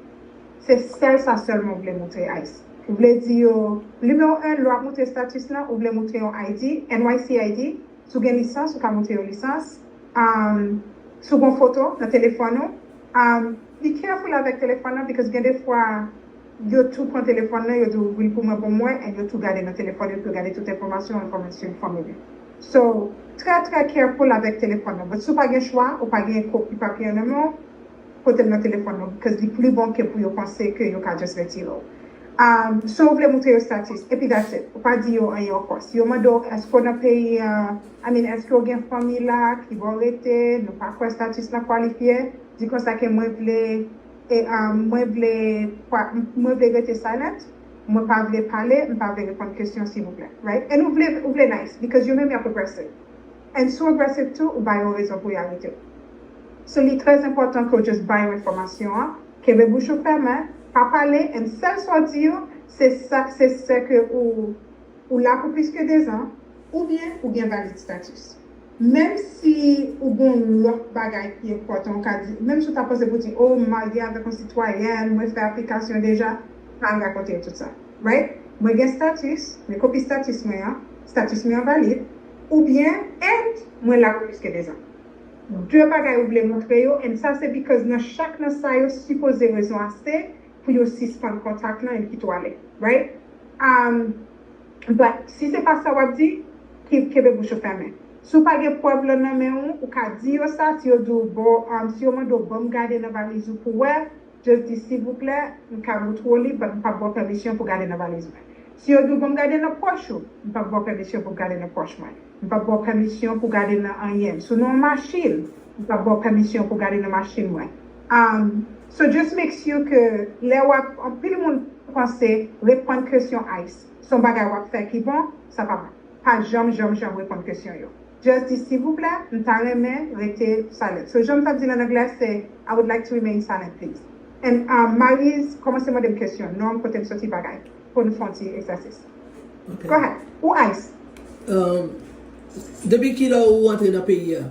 Se sèl sa sèlman ou vle moutre ice. Ou vle di yo, nimewo en, lè w ap moutre status lan, ou vle moutre yon I D, N Y C I D, si w gen lisans, ou ka moutre yon lisans. Um, si w gen foto nan telefòn ou, um, be careful avèk telefòn nan, because gen de fwa, yo tou pran telefòn nan, yo di ouvri l pou mwen, pou mwen, and yo tou gade nan telefòn yo, pou yo gade tout enfòmasyon, enfòmasyon family. So, trè, trè careful avèk telefòn nan. But si w pa gen chwa, ou pa gen kopi papye an nan men w, pote l nan telefòn nan, because li pli bon ke pou yo panse ke yo ka just retire w. Um, so, ou vle moutre yo status, epi that's it. Ou pa di yo anyen ankò. Si yo mande w, èske w nan peyi an, I mean, èske w gen fanmi la, ki bò w rete, nou pa kwè status lan kwalifye, di konsa ke mwen vle, e, um, mwen vle, kwa, mwen vle rete silent, mwen pa vle pale, m pa vle reponn kesyon, silvouplè. Right? And ou vle, ou vle nice, because yo menm y ap represe. And si w represe tou, ou ba yo rezon pou yo arete w. So, li trè enpòtan ke w just ba yo enfòmasyon an, kenbe bouch ou fèmen, pa pale, and sèl sa w di yo, se sa, se, se ke ou, ou la pou plis ke dezan, oubyen ou gen valid status. Menm si ou gen yon lòt bagay ki enpòtan, ou ka di, menm si w ta panse pou di, oh, m marye avèk yon sitwayèn, mwen fè aplikasyon deja, pa al rakonte yo tout sa. Right? Mwen gen status, men kopi status mwen an, status mwen an valid, oubyen, and mwen la pou plis ke dezan. De bagay ou vle moutre yo, and sa se because nan chak nan sa yo sipoze rezon ase pou yo sispann kontak lan and kite w ale. Right? Um, but si se pa sa w ap di, ki, kenbe bouch ou fèmen. Si w pa gen prèv lan nan men w, ou ka di yo sa, si yo di w, bon, um, si yo mande w, ban m gade nan valiz ou pou wè, just di, silvouplè, m ka moutre w li, but m p ap ba w pèmisyon pou gade nan valiz mwen. Si yo di w, ban m gade nan pòch ou, m p ap ba w pèmisyon pou gade nan pòch mwen. M p ap ba w pèmisyon pou gade nan anyen. Si w nan yon machin, m p ap ba w pèmisyon pou gade nan machin mwen. Um, so just make sure ke lè w ap, anpil moun panse reponn kesyon ice se yon bagay w ap fè ki bon, sa pa bon. Pa janm, janm, janm reponn kesyon yo. Just di, silvouplè, m ta renmen rete silent. So, jan m t ap di l an anglè, se, I would like to remain silent, please. And um, Maryse, kòmanse mande m kesyon, non, kote m soti, bagay. Pou nou fè yon ti egzèsis. Ok. Go ahead. Ou ice. Um, depi kilè ou antre nan peyi a?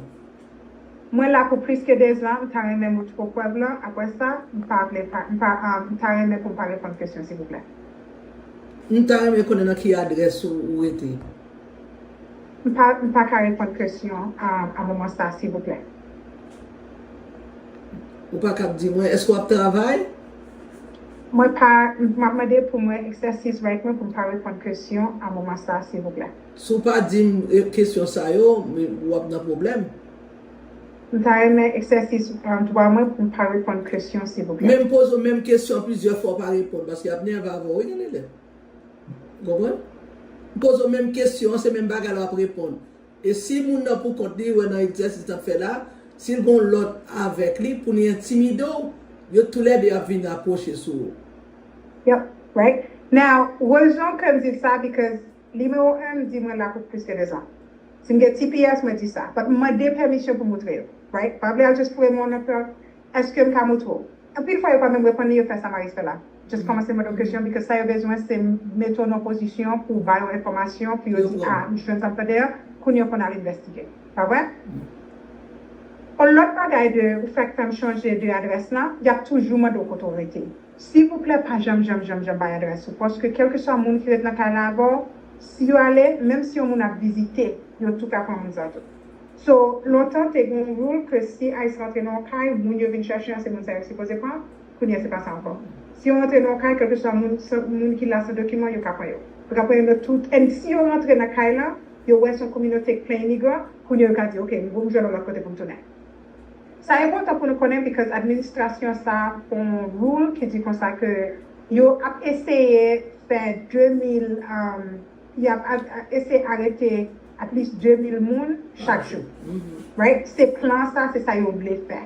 Mwen la pou plis ke dezan, m ta renmen moutre w prèv lan. Apre sa, m pa vle pa, m pa, um, m ta renmen pou m pa reponn kesyon, silvouplè. M ta renmen konnen nan ki adrès ou, ou rete. M pa, m pa ka reponn kesyon a, a moman sa, silvouplè. Ou pa kab di mwen, èske w ap travay? Mwen pa, m ap mande pou mwen egzèsis right mwen pou m pa reponn kesyon a moman sa, silvouplè. Si w pa di m eh, kesyon sa yo, men w ap nan pwoblèm. M ta renmen egzèsis um, dwa mwen pou m pa reponn kesyon, silvouplè. Men m poze w menm kesyon plizyè fwa w pa reponn, paske y ap nève avè w, wi, gen de lè. Ou konprann? M poze w menm kesyon an, se menm bagay la w ap reponn. E si moun nan pou kont li, wè nan egzèsis n ap fè la, si l gon lòt avèk li pou li entimide w, yo toulède ap vin apwoche sou ou. Yep, right. Now, rezon ke m di l sa, because nimewo en, m di mwen la pou plis ke dezan. Si m gen T P S, mwen di sa. But m mande pèmisyon pou moutre yo, right? Pa vle al just foure men w nan pòt, èske m ka moutre w? Anpil fwa, yo pa menm reponn li, yo fè sa Maryse fè la. Just kòmanse mande w kesyon, because sa yo bezwen, se mete w nan pozisyon pou w ba yo enfòmasyon, pou yo di, ah, m jwenn sa m tande a, kounye a w konn al envestige. Pa vre? Yon lòt bagay de, ou fèk fè m chonje de adrès lan, y ap toujou mande w kote w rete. Silvouplè, pa janm, janm, janm, janm bay adrès ou. Paske kèlkeswa moun ki ret nan kay la avè w, si yo ale, menm si yon moun ap vizite, yo tou ka pran moun sa tou. So, lontan te gen yon rule ke si ice rantre nan yon kay, moun yo vin chèche an, se moun sa yo sipoze pran, kounye a se pa sa ankò. Si yo rantre nan yon kay, kèlkeswa moun, san, moun ki la san dokiman, yo ka pran yo. Yo ka pran yo nan tout, and si yo rantre nan kay la, yo wè se yon kominote k plen imigran, kounye a yo ka di, ok, m jwenn yon lòt kote pou m tounen. Sa enpòtan pou nou konnen because administrasyon sa pran yon rule ki di konsa ke yo ap eseye fè de mil, um, y ap a- eseye arete at least de mil moun chak jou. Right? Se plan sa, se sa yo vle fè.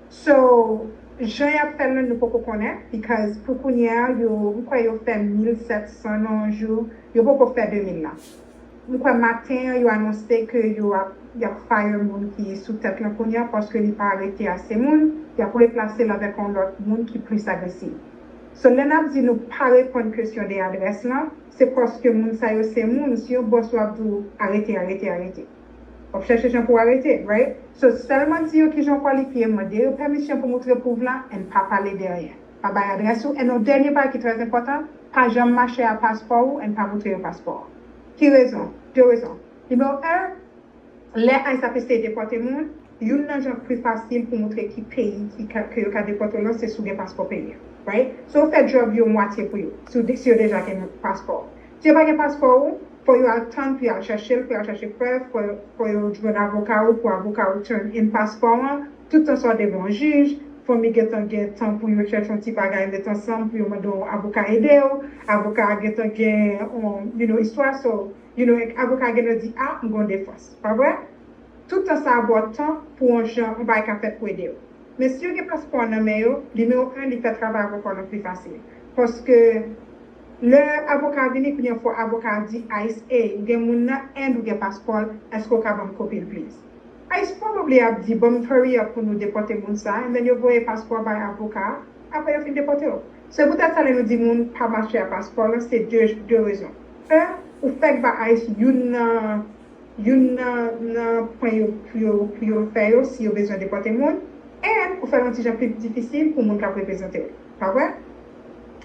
So, jan y ap fè l lan, nou poko konnen, because pou kounye a, yo, m kwè yo fè mil sèt san nan yon jou, yo poko fè de mil la. M kwè maten an, yo anonse ke yo ap, y ap fire moun ki sou tèt lan kounye a, paske li pa arete ase moun, y ap replase l avèk yon lòt moun ki plis agresif. So, lè n ap di nou pa reponn kesyon de adrès lan, se paske moun sa yo se moun, si yon bòs w ap di w arete, arete, arete. W ap chèche jan pou w arete, right? So, sèlman di yo kijan w kwalifye, mande yo pèmisyon pou moutre pwouv la, and pa pale de anyen. Pa bay adrès ou, and yon dènye bagay ki trè enpòtan, pa janm mache a paspò ou, and pa moutre yo paspò. Ki rezon? De rezon. Nimewo en, lè ICE ap eseye depòte moun, youn nan jan pi fasil pou moutre ki peyi ki ka, ke yo ka depòte w lan, se si w gen paspò peyi a, right? So, w fè djòb yo mwatye pou yo, si w de- si yo deja gen paspò. Si yo pa gen paspò ou, fò yo al tann pou y al chèche l, pou y al chèche prèv, fò, fò yo jwenn avoka ou, pou avoka ou turn in paspò an. Tout tan sa w devan yon jij, fanmi gentan gen tan pou yo chèche yon ti bagay met ansanm, pou yo mande yon avoka ede w, avoka a gentan gen yon, you know, istwa, so, you know, avoka a gentan di, a, m gen yon defans, pa vre? Tout tan sa a ba w tan pou yon jan, yon bagay ka fèt pou ede w. Men si yo gen paspò nan men yo, nimewo en, li fè travay avoka w lan pi fasil. Paske lè avoka a vini, kounye a fò avoka a di ICE, ey, gen moun nan, and ou gen paspò l, èske w ka ban m kopi l, please? ICE probably ap di, ban m hurry up pou nou depòte moun sa, and then yo voye paspò a bay avoka a, apre yo fin depòte w. Se poutèt sa lè nou di moun pa mache a paspò lan, se de, de rezon. En, ou fèk ba ICE youn nan, youn nan, nan pwen yo, pou yo, pou yo fè yo si yo bezwen depòte moun, and ou fè l yon ti jan pi difisil pou moun k ap reprezante w. Pa vre?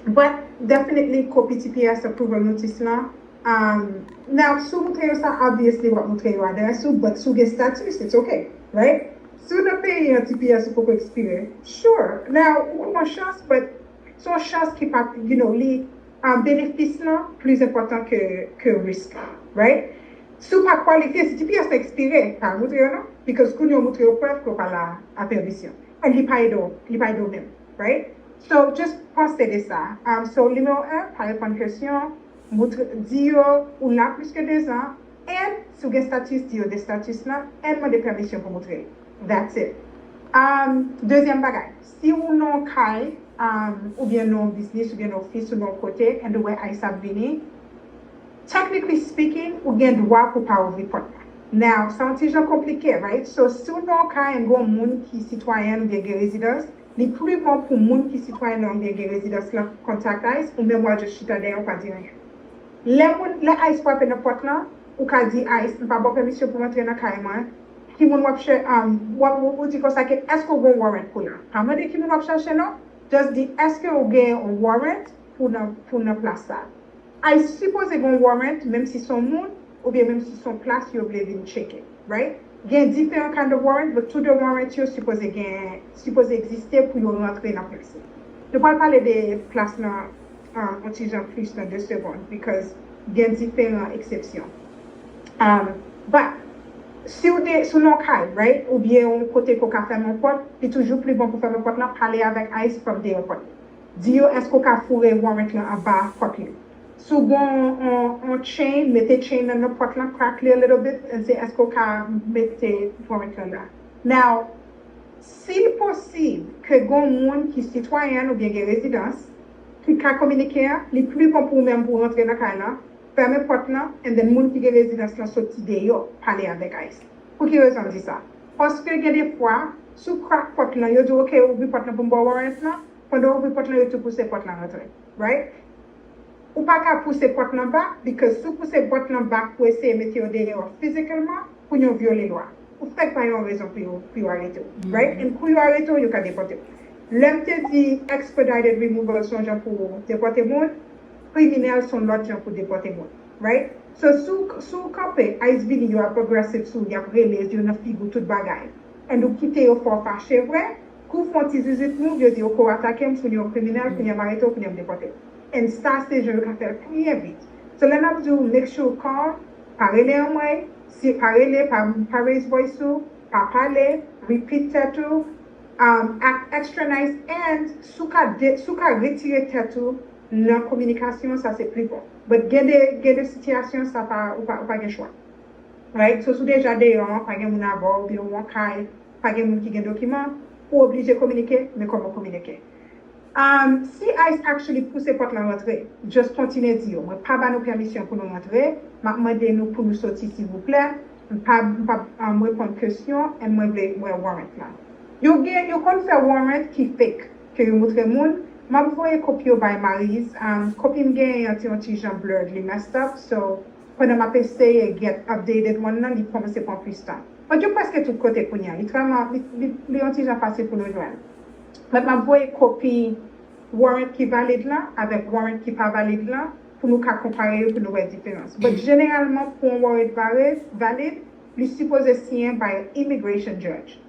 But definitely, kopi T P S approval notice lan, um, now, si w moutre yo sa, obviously, w ap moutre yo adrès ou, but si w gen status, it's okay, right? Si w nan peyi an, T P S ou poko ekspire, sure. Now, ou pran chans, but se yon chans ki pa, you know, li, um, benefis lan plis enpòtan ke, ke risk lan, right? Si w pa kwalifye, si T P S la ekspire, pa moutre yo non, because kounye a w moutre yo prèv ke w pa la a pèmisyon. And li pa ede w, li pa ede w menm, right? So, just panse de sa. Um, so, nimewo en, pa reponn kesyon, moutre, di yo ou la plis ke dezan, and si w gen status, di yo de status lan, and mande pèmisyon pou moutre. That's it. Um, dezyèm bagay, si w nan yon kay, um, oubyen nan yon biznis, oubyen nan ofis, ou nan yon kote, and ou wè ICE ap vini, technically speaking, ou gen dwa pou pa ouvri pòt la. Now, sa yon ti jan konplike, right? So, si w nan yon kay, and gon moun ki sitwayen oubyen gen rezidans, li pli bon pou moun ki sitwayen nan oubyen gen rezidans lan kontak ICE, ou menm w al just chita dèyè, ou pa di anyen. Lè moun, lè ICE frape nan pòt lan, ou ka di ICE, m pa ba w pèmisyon pou w antre nan kay mwen. Ki moun w ap chè, um, w ap, ou, ou di konsa ke, èske w gen yon warrant pou la? Pa mande ki moun w ap chache non. Just di, èske w gen yon warrant pou nan, pou nan plas sa? ICE sipoze gen yon warrant, menm si se yon moun, oubyen menm si se yon plas yo vle vin tcheke, right? Gen diferan kind of warrant, but tout de warrant yo sipoze gen, sipoze egziste pou yo rantre nan plas la. Nou pral pale de plas lan, um, yon ti jan plis nan de segonn, because gen diferan eksepsyon. Um, but, si w de, si w nan yon kay, right? Oubyen yon kote ke w ka fèmen yon pòt, li toujou pli bon pou fèmen pòt lan, pale avèk ICE from deyò pòt. Di yo, èske w ka foure warrant lan anba pòt li? Si w gen yon, yon, yon chain, mete chain nan nan pòt lan, crack li a little bit, and se èske w ka mete warrant lan la. Now, si l posib ke gen yon moun ki sitwayen oubyen gen rezidans, ki ka kominike a, li pli bon pou ou menm pou w rantre nan kay lan, fèmen pòt lan, and then moun ki gen rezidans lan soti deyò, pale avèk ICE. Pou ki rezon m di sa? Paske gen de fwa, si w crack pòt lan, yo di w, "Ok, ouvri pòt lan pou m ba w warrant lan," pandan w ouvri pòt lan, yo tou pouse pòt lan rantre. Right? Ou pa ka pouse pòt lan back, because si w pouse pòt lan back pou eseye mete yo deyò fizikèlman, pou yo vyole lwa. Ou fèk pa yon rezon pou yo, pou yo arete w. Right? And kou yo arete w, yo ka depòte w. Lè m te di expedited removal se yon jan pou depòte moun, kriminèl se yon lòt jan pou depòte moun. Right? So, si w, si w kanpe, ICE vini, yo ap aggressive sou w, y ap rele, yo nan figi w, tout bagay. And ou kite yo fè w fache vre, kou w fè yon ti zuizut move, yo di, "Ok, w atake m, kounye a w kriminèl, kounye a m arete w, kounye a m depòte w." And sa, se jan yo ka fè l pi vit. So, lè n ap di w, make sure w calm, pa rele anmwey, si pa rele, pa, pa raise voice ou, pa pale, repeat tèt ou, um, act extra nice, and si w ka, de, si w ka retire tèt ou nan kominikasyon, sa se pli bon. But gen de, gen de sitiyasyon, sa pa, ou pa, ou pa gen chwa. Right? So, si w deja deyò an, pa gen moun avè w, oubyen ou an kay, pa gen moun ki gen dokiman, ou oblije kominike, men kòman w kominike? Um, si ICE actually pouse pòt lan rantre, just kontinye di yo, mwen pa ba nou pèmisyon pou nou rantre, m ap mande nou pou nou soti silvouplè, m pa, m pa um, reponn kesyon, and mwen vle wè warrant lan. Yo gen, yo konn fè warrant ki fake, ke yo moutre moun, m ap voye kopi yo bay Maryse, um, kopi m genyen an te yon ti jan blurred, li messed up, so pandan m ap eseye get updated one nan, li kòmanse pran plis tan. But yo prèske tout kote kounye a, li trèlman, li, li, li yon ti jan fasil pou nou jwenn. But m ap voye kopi warrant ki valid lan avèk warrant ki pa valid lan pou nou ka konpare yo, pou nou wè diferans. But jeneralman, pou yon warrant valid, valid, li sipoze siyen by immigration judge.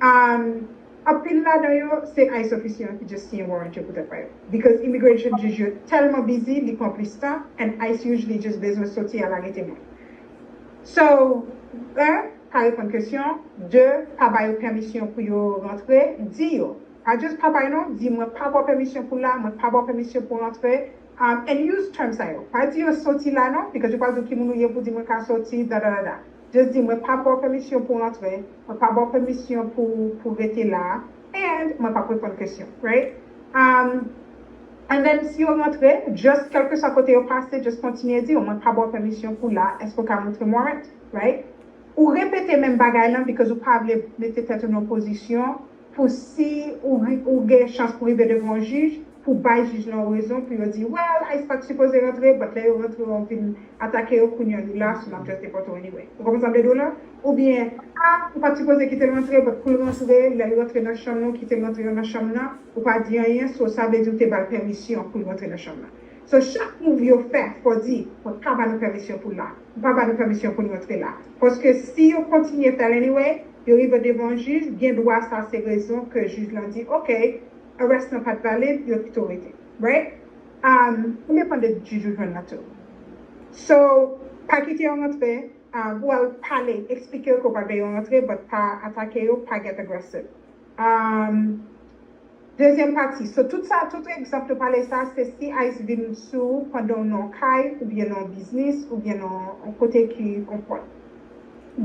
Um, anpil ladan yo, se ICE ofisye an ki just siyen warrant yo pou tèt pa yo. Because immigration judge yo tèlman busy, li pran plis tan, and ICE usually just bezwen soti al arete moun. So, un, pa reponn kesyon, de, pa ba yo pèmisyon pou yo rantre, di yo. Pa just pa bay non, di mwen pa ba w pèmisyon pou la, mwen pa ba w pèmisyon pou rantre, um, and use term sa yo. Pa di yo soti la non, because yo pral di w ki moun ou ye pou di mwen ka soti, da da da da. Just di mwen pa ba w pèmisyon pou rantre, mwen pa ba w pèmisyon pou, pou rete la, and mwen pa reponn kesyon, right? Um, and then si yo rantre, just kèlkeswa kote yo pase, just kontinye di yo, mwen pa ba w pèmisyon pou la, èske w ka moutre m warrant, right? Ou repete menm bagay lan because ou pa vle mete tèt ou nan pozisyon pou si ou, ou gen chans pou rive devan yon jij, pou bay jij lan rezon, pou yo di, well, ICE pa t sipoze rantre, but lè yo rantre, yo vin atake yo, kounye a nou la, so n ap just depòte w anyway. Ou konprann sa m vle di w la? Oubyen, a, ou pa t sipoze kite l rantre, but pou l rantre, lè l rantre nan chanm nan, ou kite l rantre nan chanm nan, ou pa di anyen, so sa vle di ou te ba l pèmisyon pou l rantre nan chanm nan. So, chak move yo fè, fò di, mwen pa ba nou pèmisyon pou la. Mwen pa ba nou pèmisyon pou nou rantre la. Paske si yo kontinye fè l anyway, yo rive devan jij, gen dwa sa se rezon ke jij lan di, ok, arrest lan pa t valid, yo kite w rete. Right? Um, ou depann de jij ou jwenn lan tou. So, pa kite yo rantre, um, ou al pale, eksplike yo ke w pa vle yo rantre, but pa atake yo, pa get aggressive. Um, Dezyèm pati. So, tout sa, tout egzanp nou pale sa, se si ICE vin sou ou pandan w nan yon kay, oubyen nan yon biznis, oubyen nan yon kote ki yon pòt.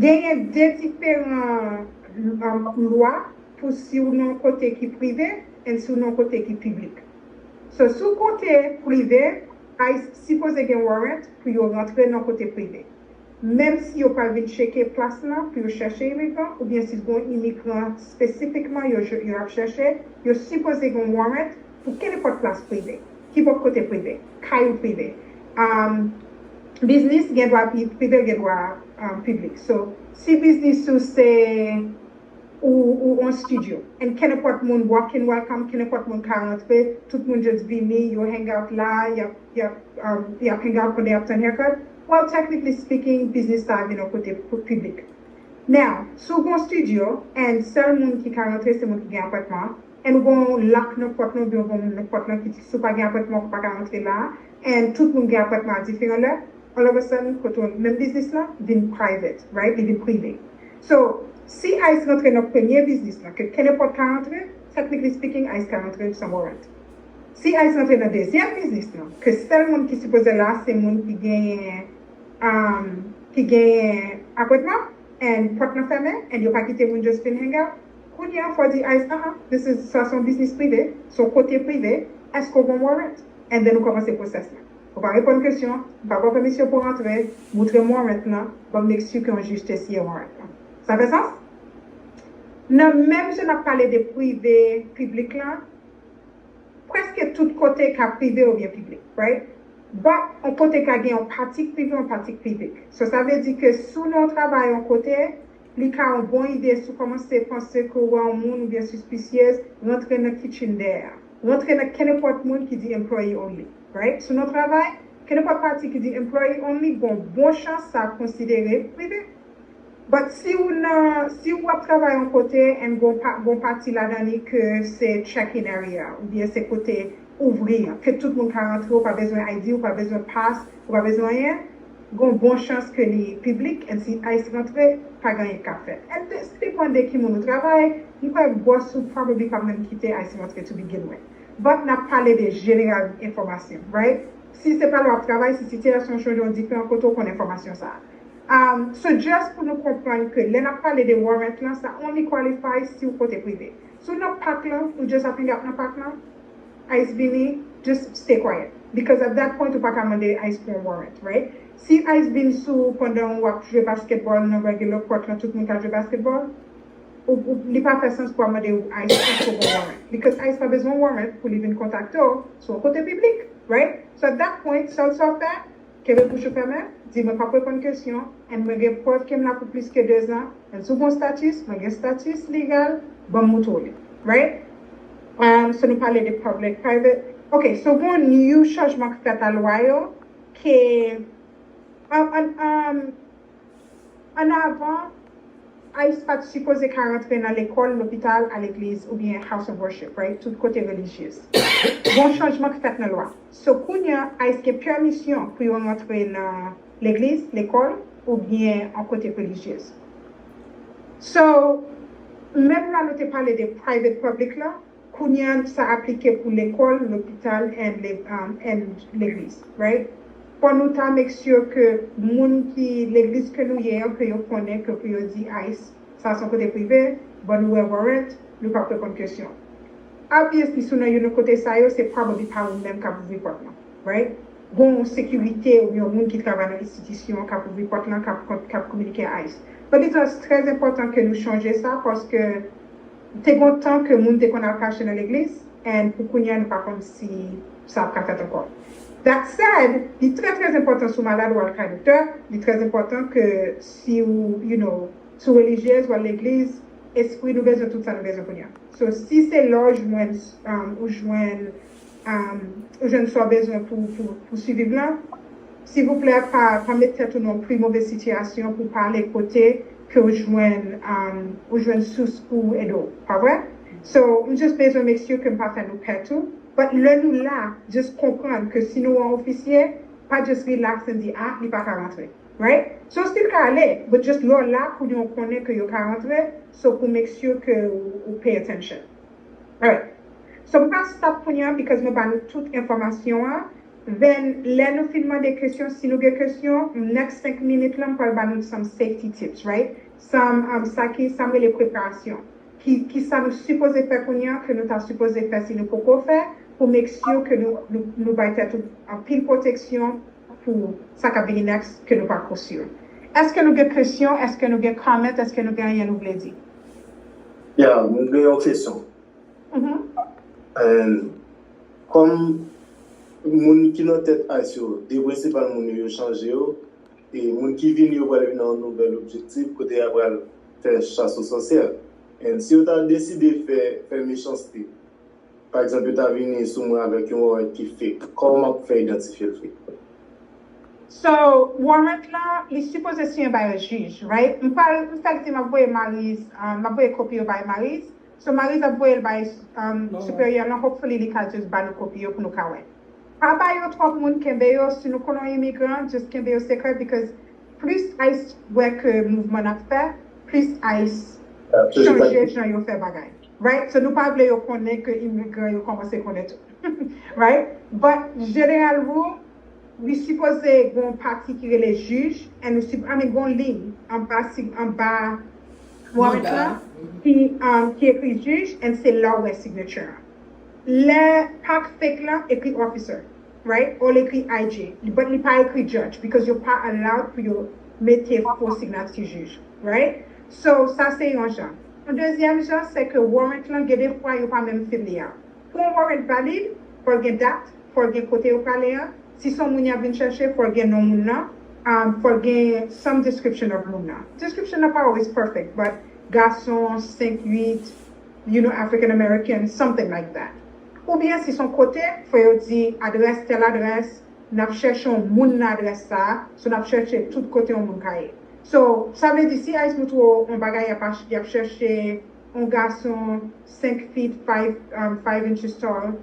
Genyen de diferan, um, lwa pou si w nan yon kote ki prive and si w nan yon kote ki piblik. So, si w kote prive, ICE sipoze gen warrant pou yo rantre nan kote prive. Menm si yo pral vin tcheke plas lan pou yo chèche imigran, oubyen si gon imigran espesifikman yo, yo ap chèche, yo sipoze gen warrant pou kenenpòt plas prive, kenenpòt kote prive, kay ou prive. Um, biznis gen dwa pri-, prive, gen dwa, um, piblik. So, si biznis ou se ou, ou on studio. And kenenpòt moun, walk-in welcome, kenenpòt moun ka rantre, tout moun just vini, yo hang out la, y ap, y ap, um, y ap hang out pandan y ap tann haircut. Well, technically speaking, biznis sa a vin yon kote pou piblik. Now, si w gon studio, and sèl moun ki ka rantre se moun ki gen apatman, and ou gon lock nan pòt lan, oubyen ou gon moun nan pòt lan ki di si w pa gen apatman, ou pa ka rantre la, and tout moun gen apatman a diferan lè, all of a sudden, kote w, menm biznis lan vin private, right? Li vin prive. So, si ICE rantre nan premye biznis lan, ke kenenpòt ka rantre, technically speaking, ICE ka rantre san warrant. Si ICE rantre nan dezyèm biznis lan, ke sèl moun ki sipoze la, se moun ki genyen, um, ki genyen apatman, and pòt lan fèmen, and yo pa kite moun just vin hang out, kounye a, fò di ICE, ah, ah, this is, sa se yon biznis prive, se yon kote prive, èske w gon warrant? And then ou kòmanse pwosès lan. Ou pa reponn kesyon, m pa ba w pèmisyon pou w rantre, moutre m warrant lan, ban m make sure ke yon jij te siyen warrant lan. Sa fè sans? Nan menm jan n ap pale de prive, piblik lan, prèske tout kote ka prive oubyen piblik, right? But, yon kote ka gen yon pati k prive, yon pati k piblik. So, sa vle di ke si w nan yon travay yon kote, li ka yon bon ide si w kòmanse panse ke w wè yon moun oubyen sispisyez, rantre nan kitchen dèyè a. Rantre nan kenenpòt moun ki di employee only, right? Si w nan yon travay, kenenpòt pati ki di employee only, gon bon chans sa ap konsidere prive. But si w nan, si w ap travay yon kote, and gon pa, gon pati ladan li ke se check-in area, oubyen se kote ouvri an, ke tout moun ka rantre, ou pa bezwen I D, ou pa bezwen pass, ou pa bezwen anyen, gon bon chans ke li piblik, and si ICE rantre, pa gen anyen k ap fèt. And se depann de ki moun ou travay, m kwè boss ou probably pa menm kite ICE rantre to begin with. But n ap pale de jeneral enfòmasyon, right? Si se pa la w ap travay, si sitiyasyon chanje yon diferan kote, ou konn enfòmasyon sa a. Um, so just pou nou konprann ke lè n ap pale de warrant lan, sa only qualify si w kote prive. Si w nan pak lan, ou just ap hang out nan pak lan, ICE vini, just stay quiet. Because at that point, ou pa ka mande ICE pou yon warrant, right? Si ICE vin sou ou pandan w ap jwe basketball nan regular court lan, tout moun ka jwe basketball, ou, ou, li pa fè sans pou w mande ICE pou yon warrant. Because ICE pa bezwen warrant pou li vin kontakte w sou yon kote piblik, right? So at that point, sèl sa w fè, kenbe bouch ou fèmen, di mwen p ap reponn kesyon, and mwen gen prèv ke m la pou plis ke dezan, and si w gen status, mwen gen status legal, ban m moutre w li, right? Um, so nou pale de public, private. Ok, so gen yon chanjman k fèt a lwa yo, ke, an, an, um, an avan, ICE pa t sipoze ka rantre nan lekòl, lopital, a legliz, oubyen house of worship, right? Tout kote relijyez. Gon chanjman k fèt nan lwa. So, kounye a, ICE gen pèmisyon pou yo rantre nan legliz, lekòl, oubyen an kote relijyez. So, menm la nou te pale de private public la, kounye a sa aplike pou lekòl, lopital, and le-, um, and legliz, right? Fò nou ta make sure ke moun ki legliz ke nou ye an, ke yo konnen, ke pou yo di ICE, sa se yon kote prive, ban nou wè warrant, nou p ap reponn kesyon. Obviously, si w nan youn nan kote sa yo, se probably pa ou menm k ap ouvri pòt lan, right? Gon sekirite oubyen yon moun ki travay nan enstitisyon k ap ouvri pòt lan, k ap, k ap kominike a ICE. But it is trè enpòtan ke nou chanje sa, paske te gon tan ke moun te konn al kache nan legliz, and pou kounye a, nou pa konn si sa ap ka fèt ankò. That said, li trè, trè enpòtan si w malad ou al kay doktè, li trè enpòtan ke si w, you know, si w relijyez, w al legliz, espri nou bezwen tout sa nou bezwen kounye a. So, si se lè w jwenn, um, ou jwenn, um, ou jwenn sa w bezwen pou, pou, pou siviv lan, silvouplè, pa, pa met tèt ou nan yon pi move sitiyasyon pou pa ale kote ke w jwenn, um, ou jwenn sous pou ede w, pa vre? So, m just bezwen make sure ke m pa fè nou pè tou. But lè nou la, just konprann ke si nou wè yon ofisye, pa just relax and di, ah, li pa ka rantre. Right? So, w still ka ale, but just lè w la, kounye a w konnen ke yo ka rantre, so pou make sure ke ou, ou pay attention. Alright. So, m pa stop kounye a, because mwen ba nou tout enfòmasyon an. Then, lè nou fin mande kesyon, si nou gen kesyon, next senk minit la, m pral ba nou some safety tips, right? Some, um, sa ki, sa m rele preparasyon. Ki, ki sa nou sipoze fè kounye a, ke nou ta sipoze fè si nou poko fè, pou make sure ke nou, nou, nou bay tèt nou anpil pwoteksyon pou sa k ap vini next, ke nou pa ko sure. Èske nou gen kesyon? Èske nou gen comment? Èske nou gen anyen nou vle di? Ya, mwen gen yon kesyon. Mhm. And kòm moun ki nan tèt ICE yo, de prensipal moun yo, yo chanje yo, e moun ki vini yo pral vin nan yon nouvèl objektif kote y a pral fè chas o sòsyè. And si yo ta deside fè, fè mechanste, pa egzanp, yo ta vini sou mwen avèk yon warrant ki fake, kòman m ap fè idantifye l fake? So, warrant lan, li sipoze siyen bay jij, right? M pral, m fèk di m ap voye Maryse, um, m ap voye kopi yo bay Maryse. So, Maryse ap voye l bay, um, siperyè lan, hopefully li ka just ba nou kopi yo pou nou ka wè. Pa ba yo twòp moun, kenbe yo, si nou konnen yon imigran, just kenbe yo sekrè, because plis ICE wè ke mouvman n ap fè, plis ICE chanje jan yo fè bagay. Right? So, nou pa vle yo konnen ke imigran yo kòmanse konnen tou. Right? But, general rule, li sipoze gen yon pati ki rele jij, and li sip-, I mean, gen yon liy anba, anba warrant lan, ki, um, ki ekri jij, and se la w wè signature an. Lè pak fake lan, ekri officer, right? Or l ekri I J, but li pa ekri judge, because yo pa allowed pou yo mete fo signati jij, right? So, sa se yon jan. Yon dezyèm jan, se ke warrant lan, gen de fwa yo pa menm fill li out. Pou yon warrant valid, fò l gen dat, fò l gen kote yo prale a. Si se yon moun y ap vin chèche, fò l gen non moun nan, um, fò l gen some description of moun nan. Description nan pa always perfect, but gason, senk uit, you know, African American, something like that. Oubyen si se yon kote, fò yo di adrès, tèl adrès, n ap chèche yon moun nan adrès sa a, so n ap chèche tout kote yon moun ka ye. So, sa vle di si ICE moutre w yon bagay y ap ach-, y ap chèche yon gason senk feet, five, um, five inches tall,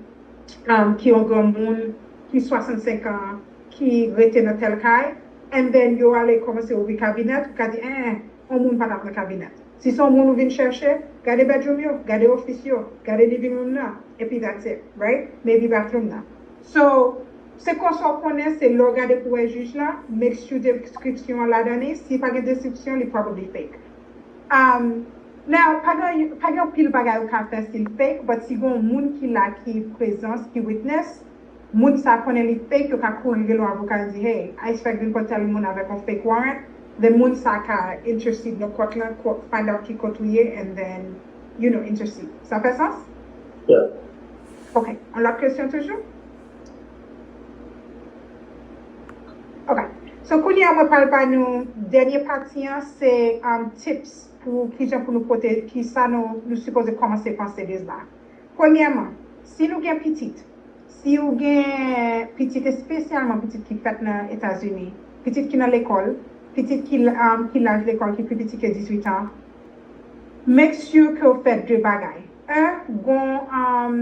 um, ki yon granmoun, ki swasannsenk an, ki rete nan tèl kay, And then yo ale kòmanse ouvri kabinèt, ou ka di, en, en, yon moun pa t ap nan kabinèt. Si se yon moun ou vin chèche, gade bedroom yo, gade ofis yo, gade living room nan, epi that's it, right? Maybe bathroom nan. So, se konsa w konnen, se lè w gade pou wè jij la, make sure description an ladan li, si pa gen description, li probably fake. Um, now, pa gen, pa gen pil bagay ou ka fè si l fake, but si gen yon moun ki la, ki prezans, ki witness, moun sa konnen li fake, yo ka kouri rele yon avoka, yo di, hey, ICE fèk vin pran tèl moun avèk yon fake warrant, then moun sa ka intercede nan court lan, court, find out ki kot ou ye, and then, you know, intercede. Sa fè sans? Yeah. Ok, yon lòt kesyon toujou? Ok. So, kounye a, mwen pral ba nou dènye pati an, se um, tips pou kijan pou nou pote, ki sa nou, nou sipoze kòmanse panse de sa. Premyèman, si nou gen pitit, si ou gen pitit, espesyalman pitit ki fèt nan Etazini, pitit ki nan lekòl, pitit ki, um, ki laj lekòl ki pi piti ke dizuit an, make sure ke w fè de bagay. Un, gon, um,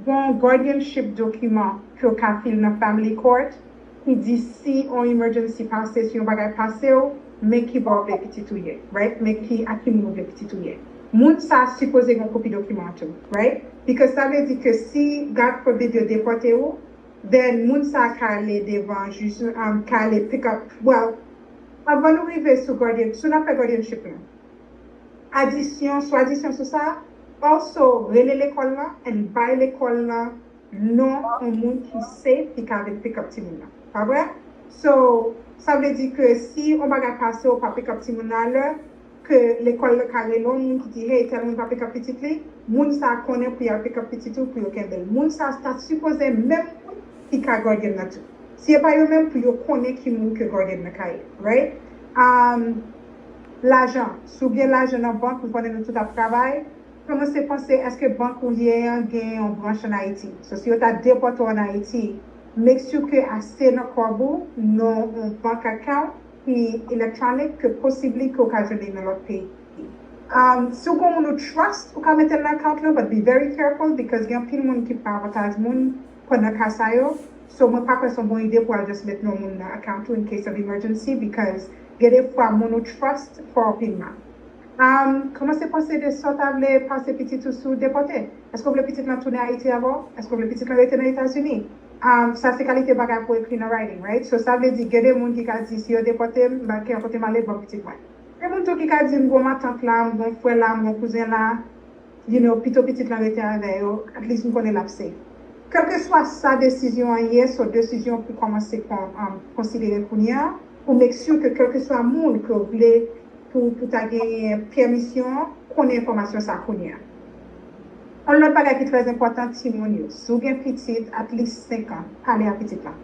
gon guardianship dokiman ke w ka fil nan family court ki di si yon emergency pase, si yon bagay pase w, men ki bò w vle pitit ou ye, right? Men ki, ak ki moun ou vle pitit ou ye. Moun sa sipoze gen kopi dokiman tou, right? Because sa vle di ke si, God forbid, yo depòte ou, then moun sa ka ale devan jij, um, ka ale pick up, well, anvan nou rive sou guardian, sou n ap fè guardianship lan. Adisyon, sou adisyon sou sa, also rele lekòl lan and bay lekòl lan non yon moun ki safe ki ka vin pick up timoun nan. Pa vre? So, sa vle di ke si yon bagay pase ou pa pick up timoun nan alè, ke lekòl lan ka rele yon moun ki di, hey, tèl moun pa pick up pitit li, moun sa konnen pou y al pick up pitit ou pou yo kenbe l. Moun sa ta sipoze menm moun ki ka guardian nan tou. Si e pa yo menm, pou yo konnen ki moun ke guardian nan ka ye, right? Um, lajan, si w gen lajan nan bank, m konnen nou tout ap travay, kòmanse panse èske bank ou ye an gen yon branch an Ayiti. So, si yo ta depòte w an Ayiti, make sure ke ase nan kòb ou nan yon bank account ki electronic ke possibly ke w ka jwenn li nan lòt peyi. Um, si w gen moun ou trust, ou ka mete l nan account lan, but be very careful because gen anpil moun ki pran avantaj moun pandan ka sa yo. So, mwen pa kwè se yon bon ide pou al just met non moun nan account ou in case of emergency because gen de fwa moun ou trust fò anpil mal. Um, kòmanse panse de sa w ta vle pase pitit ou si w depòte. Èske w vle pitit lan tounen Ayiti avè w? Èske w vle pitit lan rete nan Etazini? Um, sa se kalite bagay pou ekri nan writing, right? So, sa vle di, gen de moun ki ka di, si yo depòte m, m pa gen kote m ale, ban m pitit mwen. Gen moun tou ki ka di, m gon matant la, m gon frè la, m gon kouzen la, you know, pito pitit lan rete avè yo, at least m konnen l ap safe. Kèlkeswa sa desizyon an ye, so desizyon pou kòmanse kon, um, konsidere kounye a, pou make sure ke kèlkeswa moun ke w vle pou, pou ta genyen pèmisyon an, konnen enfòmasyon sa kounye a. Yon lòt bagay ki trè enpòtan, timoun yo. Si w gen pitit at least senk an, pale a pitit lan.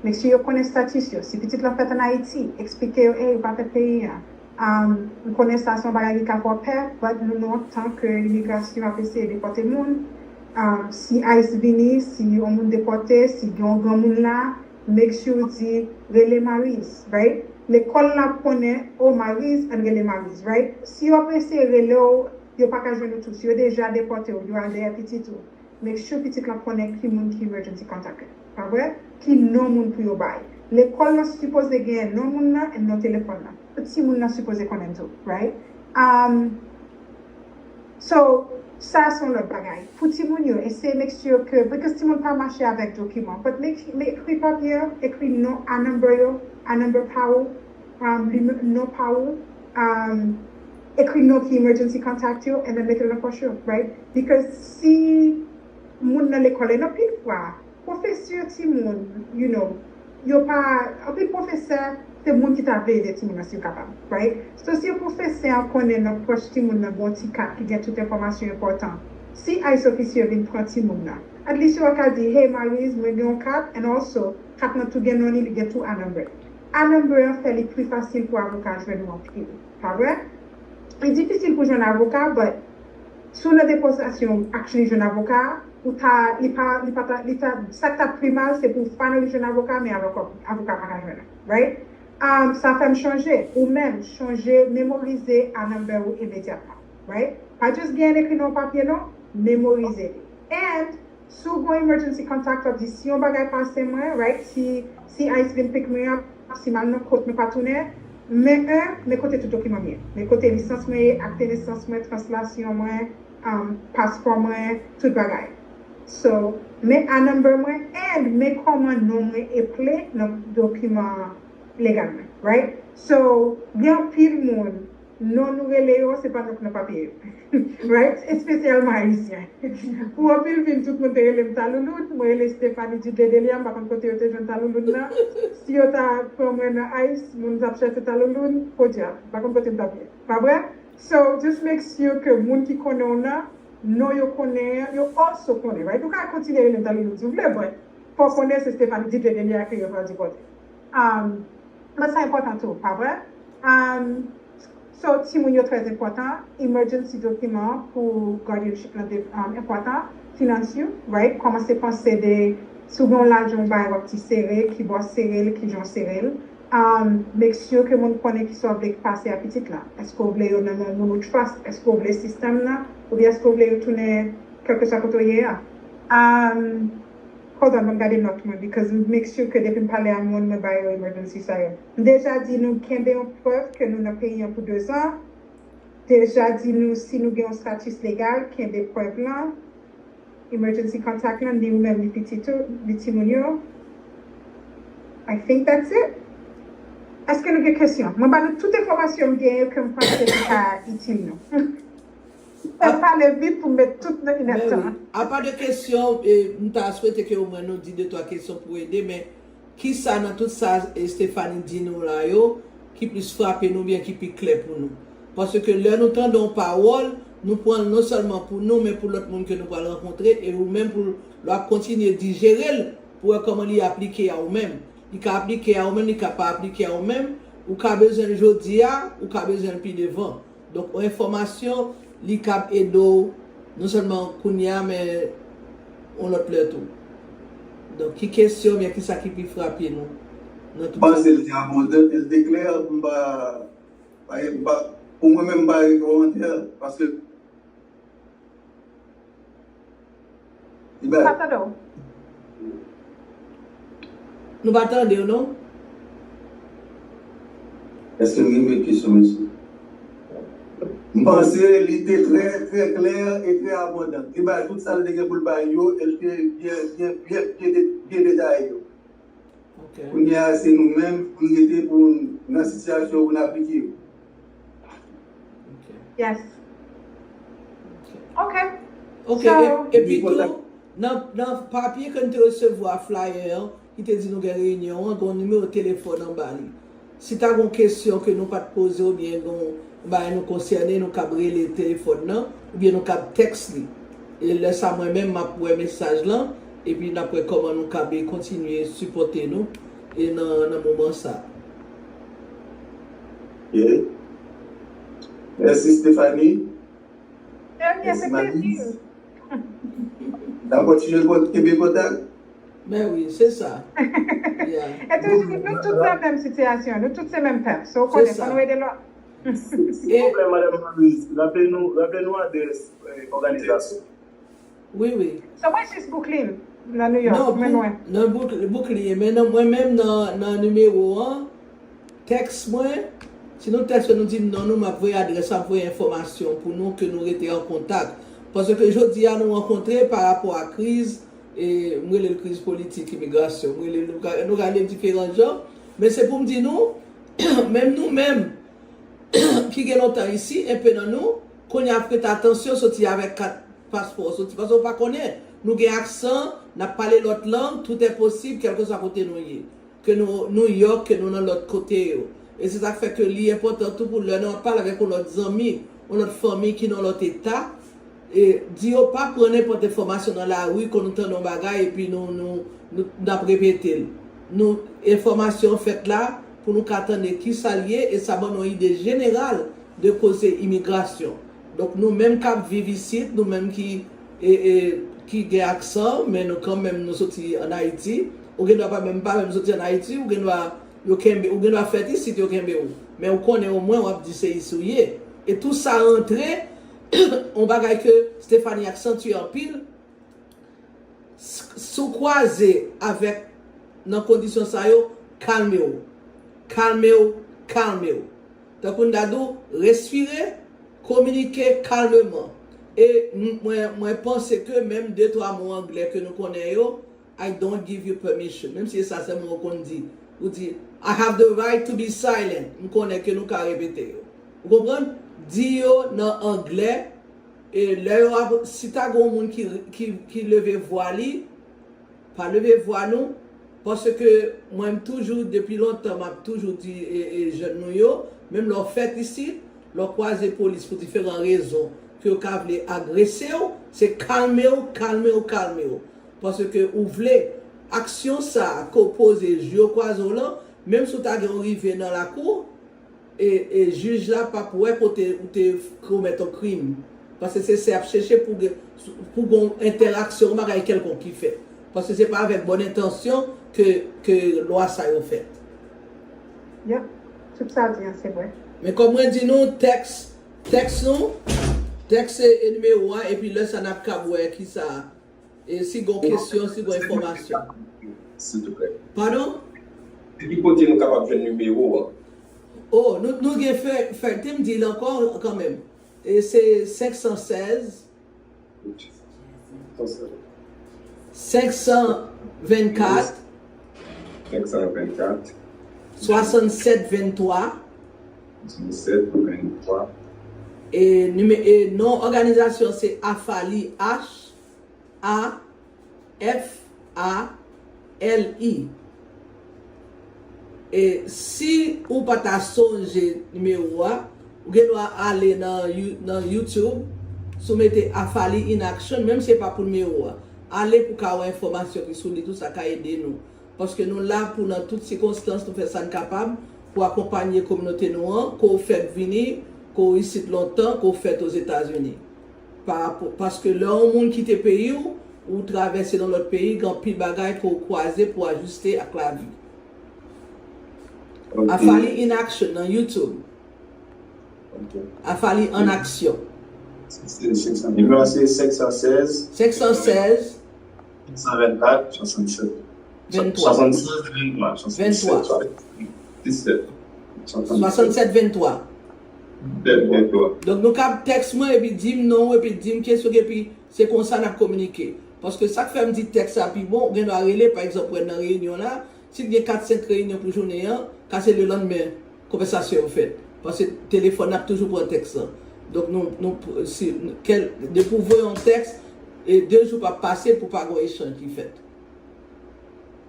Make sure yo konnen status yo. Si pitit lan fèt an Ayiti, eksplike yo, hey, ou pa fèt peyi a. Um, m konnen sa se yon bagay ki ka fè w pè, but nou nan yon tan ke imigrasyon ap eseye depòte moun. Um, si ICE vini, si yon moun depòte, si gen yon granmoun la, make sure w di, rele Maryse, right? Lekòl la konnen, oh, Maryse, ann rele Maryse, right? Si yo ap eseye rele w, yo pa ka jwenn ou tou. Si yo deja depòte w, yo al dèyè pitit ou, make sure pitit lan konnen ki moun ki emergency contact. Pa vre? Ki non moun pou yo bay. Lekòl lan sipoze genyen non moun nan e non telefòn nan. Tout timoun nan sipoze konnen tou, right? Um, so, sa se yon lòt bagay. Pou timoun yo, eseye make sure ke, because timoun pa mache avèk dokiman, but make, make, ekri papye yo, ekri non, a number yo, a number pa ou, um, non pa ou, um, ekri non ki emergency contact yo, and then mete l nan pòch yo, right? Because si moun nan lekòl, e nan pil fwa, pwofesè timoun, you know, yo pa, anpil pwofesè, se moun ki ta vle ede timoun nan si yo kapab, right? So, si pwofesè an konnen nan pòch timoun nan gen yon ti kat ki gen tout enfòmasyon enpòtan, si ICE ofisye vin pran timoun nan, at least yo ka di, hey, Maryse, mwen gen yon kat, and also, kat nan tou gen non li, li gen tou a number. A number an fè li pi fasil pou avoka jwenn ou anpil. Pa vre? Li difisil pou jwenn avoka, but si w nan de pozisyon actually jwenn avoka, ou ta, li pa, li pa ta, li ta, sa k ta pi mal, se pou w finally jwenn avoka, men avoka, avoka pa ka jwenn ou, right? Um, sa fè m chonje, ou menm, chonje memorize a number ou imedyatman, right? Pa just gen ekri nan yon papye, non, memorize li. And, si w gon emergency contact, w ap di, si yon bagay pase mwen, right, si, si ICE vin pick me up, si m al nan kot mwen pa tounen, men en, men kote tout dokiman m ye. Men kote lisans mwen ye, akte nesans mwen, translasyon mwen, um, paspò mwen, tout bagay. So, men a number mwen, and men kòman non mwen eple nan dokiman legal mwen, right? So, gen anpil moun, non nou rele yo, se pa non k nan papye yo. Right? Espesyalman Ayisyen. Pou anpil vin, tout moun te rele m Talouloun, mwen rele Stephanie Dudley Delia, m pa konn kote yo te jwenn Talouloun nan. Si yo ta pran mwen nan ice, moun t ap chèche Talouloun, podyab, m pa konn kote m t ap ye. Pa vre? So, just make sure ke moun ki konnen w nan, non yo konnen an, yo also konnen, right? Ou ka kontinye rele m Talouloun si w vle, but fò w konnen se Stephanie Dudley Delia ke yo pral depòte. Um, but sa enpòtan tou, pa vre? Um, so, timoun yo trè enpòtan, emergency dokiman pou guardianship lan de, um, enpòtan, finans yo, right? Kòmanse panse de, si w gen yon lajan w bay, w ap ti sere, ki bò sere l, ki jan w sere l. Um, make sure ke moun konnen kisa w vle ki pase a pitit la. Èske w vle yo nan men moun ou trust? Èske w vle sistèm nan? Oubyen èske w vle yo tounen kèlkeswa kote w ye a? Um, hold on, ban m gade nòt mwen, because m make sure ke depi m pale a moun, mwen ba yo emergency sa yo. M deja di nou kenbe yon prèv ke nou nan peyi an pou dezan. Deja di nou si nou gen yon status legal, kenbe prèv lan. Emergency contact lan, ni ou menm, ni pitit ou, ni timoun yo. I think that's it. Èske nou gen kesyon? Mwen ba nou tout enfòmasyon m genyen ke m panse ki ka itil nou. Fè m pale vit pou m met tout nan inèdtan. Apa de kesyon, e, m ta swete ke omwen nou di de twa kesyon pou ede, men kisa nan tout sa, e, Stephanie di nou la yo, ki plis frape nou oubyen ki pi klè pou nou? Paske lè nou tande yon pawòl, nou pran l non sèlman pou nou, men pou lòt moun ke nou pral rankontre, e ou menm pou lè w ap kontinye dijere l, pou wè kòman li aplike a ou menm. Li ka aplike a ou menm, li ka pa aplike a ou menm, ou ka bezwen l jodi a, ou ka bezwen l pi devan. Donk, yon enfòmasyon, li kab ede w, non sèlman kounye a, men yon lòt lè tou. Donk, ki kesyon oubyen kisa ki pi frape nou nan tout sa? M panse l te abondan, l te klè, m pa, pa, pa, pou mwen menm, m pa gen kòmantè, paske Nou pa tande w. Nou pa tande w, non? Èske m gen lòt kesyon, mesye? M panse li te trè, trè klè e trè abondan. Li bay tout sa l te gen pou l bay yo, e l te byen, byen, byen, byen de-, byen detaye yo. Ok. Kounye a, se nou menm pou n rete pou n nan sitiyasyon pou n aplike yo. Ok. Yes. Ok. Ok. Ok, so, e, epi tou, nan, nan papye ke n te resevwa, flyer an, ki te di nou gen reyinyon an, gen yon nimewo telefòn anba li. Si ta gen yon kesyon ke nou pa t poze oubyen gen yon bagay nou konsène, nou kab rele telefòn nan, oubyen nou kab tèks li. E lè sa, mwen menm, m ap wè mesaj lan, epi n ap wè kòman nou kab kontinye sipòte nou, e nan, nan moman sa. Ok. Mèsi, Stephanie. Ebyen, se plezi. N ap kontinye kon-, kenbe kontak. Men wi, se sa. Yeah. E toujou, nou tout nan menm sitiyasyon, nou tout se menm pèp. So, ou konnen, fò nou ede lòt. Silvouplè, Madanm Marie, raple nou, raple nou adrès, eh, òganizasyon. Wi, wi. So, mwen jis Brooklyn, nan New York, mwen lwen. Non, Brook-, nan Brook-, Brooklyn, men nan, mwen menm nan, nan nimewo an, tèks mwen, si nou tèks mwen, nou di m non nou, m ap voye adrès, m ap voye enfòmasyon pou nou, ke nou rete an kontak. Paske jodi a, nou rankontre pa rapò a kriz, e, m rele l kriz politik imigrasyon, m rele l, nou ka, nou ka rele l diferan jan, men se pou m di nou, menm nou menm, ki gen lontan isi, enpe nan nou, kounye a prete atansyon, soti avèk kat paspò, soti, paske w pa konnen, nou gen aksan, n ap pale lòt lang, tout est possible, kèlkeswa kote nou ye. Ke nou New York, ke nou nan lòt kote yo. E se sa k fè ke li enpòtan tou pou lè nou ap pale avèk yon lòt zanmi, yon lòt fanmi ki nan lòt eta, e di yo pa pran nenpòt enfòmasyon nan lari, kon nou tande yon bagay, epi nou, nou, nou, n ap repete l. Nou, enfòmasyon an fèt la pou nou ka tande kisa l ye, e sa ban nou yon ide jeneral de koze imigrasyon. Donk, nou menm k ap viv isit, nou menm ki, e, e, ki gen aksan, men nou kanmenm nou soti ann Ayiti, ou gen dwa pa menm, pa menm soti ann Ayiti, ou gen dwa yo kenbe, ou gen dwa fèt isit, yo kenbe w. Men ou konnen omwen w ap di se isi w ye. E tou sa rantre, yon bagay ke Stephanie aksantye anpil, s-, si w kwaze avèk nan kondisyon sa yo, kalme w. Kalme w, kalme w. Tankou n ta di w, respire, kominike kalmeman. E m- mwen, mwen panse ke menm de twa mo anglè ke nou konnen yo, I don't give you permission. Menm si e sa sèlman ou konn di. Ou di, I have the right to be silent. M konnen ke nou ka repete yo. Ou konprann? Di yo nan anglè. E lè yo ap, si ta gen yon moun ki, ki, ki leve vwa li, pa leve vwa nou, paske mwen m toujou, depi lontan, m ap toujou di e, e, jèn nou yo, menm lè w fèt isit, lè w kwaze polis pou diferan rezon, ke yo ka vle agrese w, se kalme w, kalme w, kalme w. Paske ou vle, aksyon sa a ke w poze, je w kwaze w lan, menm si w ta gen yon rive nan lakou, e, e jij la p ap wè kote ou te komèt yon krim. Paske se, se ap chèche pou gen, pou gen yon entèraksyon, yon bagay kèlkonk ki fèt. Paske se pa avèk bòn entansyon ke, ke lwa sa yo fèt. Yep. Tout sa w di an, se vre. Men kòm mwen di nou, tèks, tèks nou, tèks se e nimewo a, epi lè sa n ap kab wè ki sa. E si gon kesyon, si gon enfòmasyon. Silvouplè. Padon? Depi kote nou kapab jwenn nimewo an? Oh, nou, nou gen fè, fè, te m di l ankò kanmenm. E se senk san sèz, senk san vennkat, Senk san vennkat, swasannsèt venntwa. swasannsèt venntwa. E, nime, e non òganizasyon se Afali, H A F A L I. E si ou pa ta sonje nimewo a, ou gen dwa ale nan, You- nan YouTube, si w mete Afali in Action, menm si e pa pou nimewo a. Ale pou ka wè enfòmasyon ki sou li, tou sa ka ede nou. Paske nou la pou nan tout sikonstans, nou fè sa n kapab pou akonpanye kominote nou an, ke w fèt vini, ke w isit lontan, ke w fèt Ozetazini. Pa rapò, paske lè yon moun kite peyi w, ou travèse nan lòt peyi, gen anpil bagay ke w kwaze pou ajiste ak lavi. Ok. Afali in Action nan YouTube. Ok. Afali an aksyon. Nimewo se senk san sèz, senk san sèz, senk san vennkat, swasannsèt. venntwa. Swasannsèz venntwa. Venntwa. Disèt. Swasannsèt venntwa. Venntwa. Donk nou kab tèks mwen epi di m non w epi di m kesyon epi se konsa n ap kominike. Paske sa k fè m di tèks sa pi bon, ou gen dwa rele, pa egzanp, wè nan reyinyon la, si t gen kat senk reyinyon pou jounen an, ka se lelandmen konvèsasyon yo fèt. Paske telefòn n ap toujou pran tèks lan. Donk nou, nou, si, kèl, depi w voye yon tèks, e de jou p ap pase pou pa gen yon echanj ki fèt.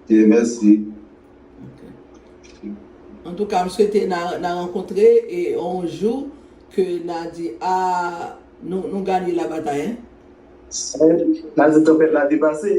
Ok, mèsi. Ok. Antouka, m swete n a, n a rankontre e yon jou ke n a di, a, nou, nou ganye labatay, en. N a di tanpèt la depase.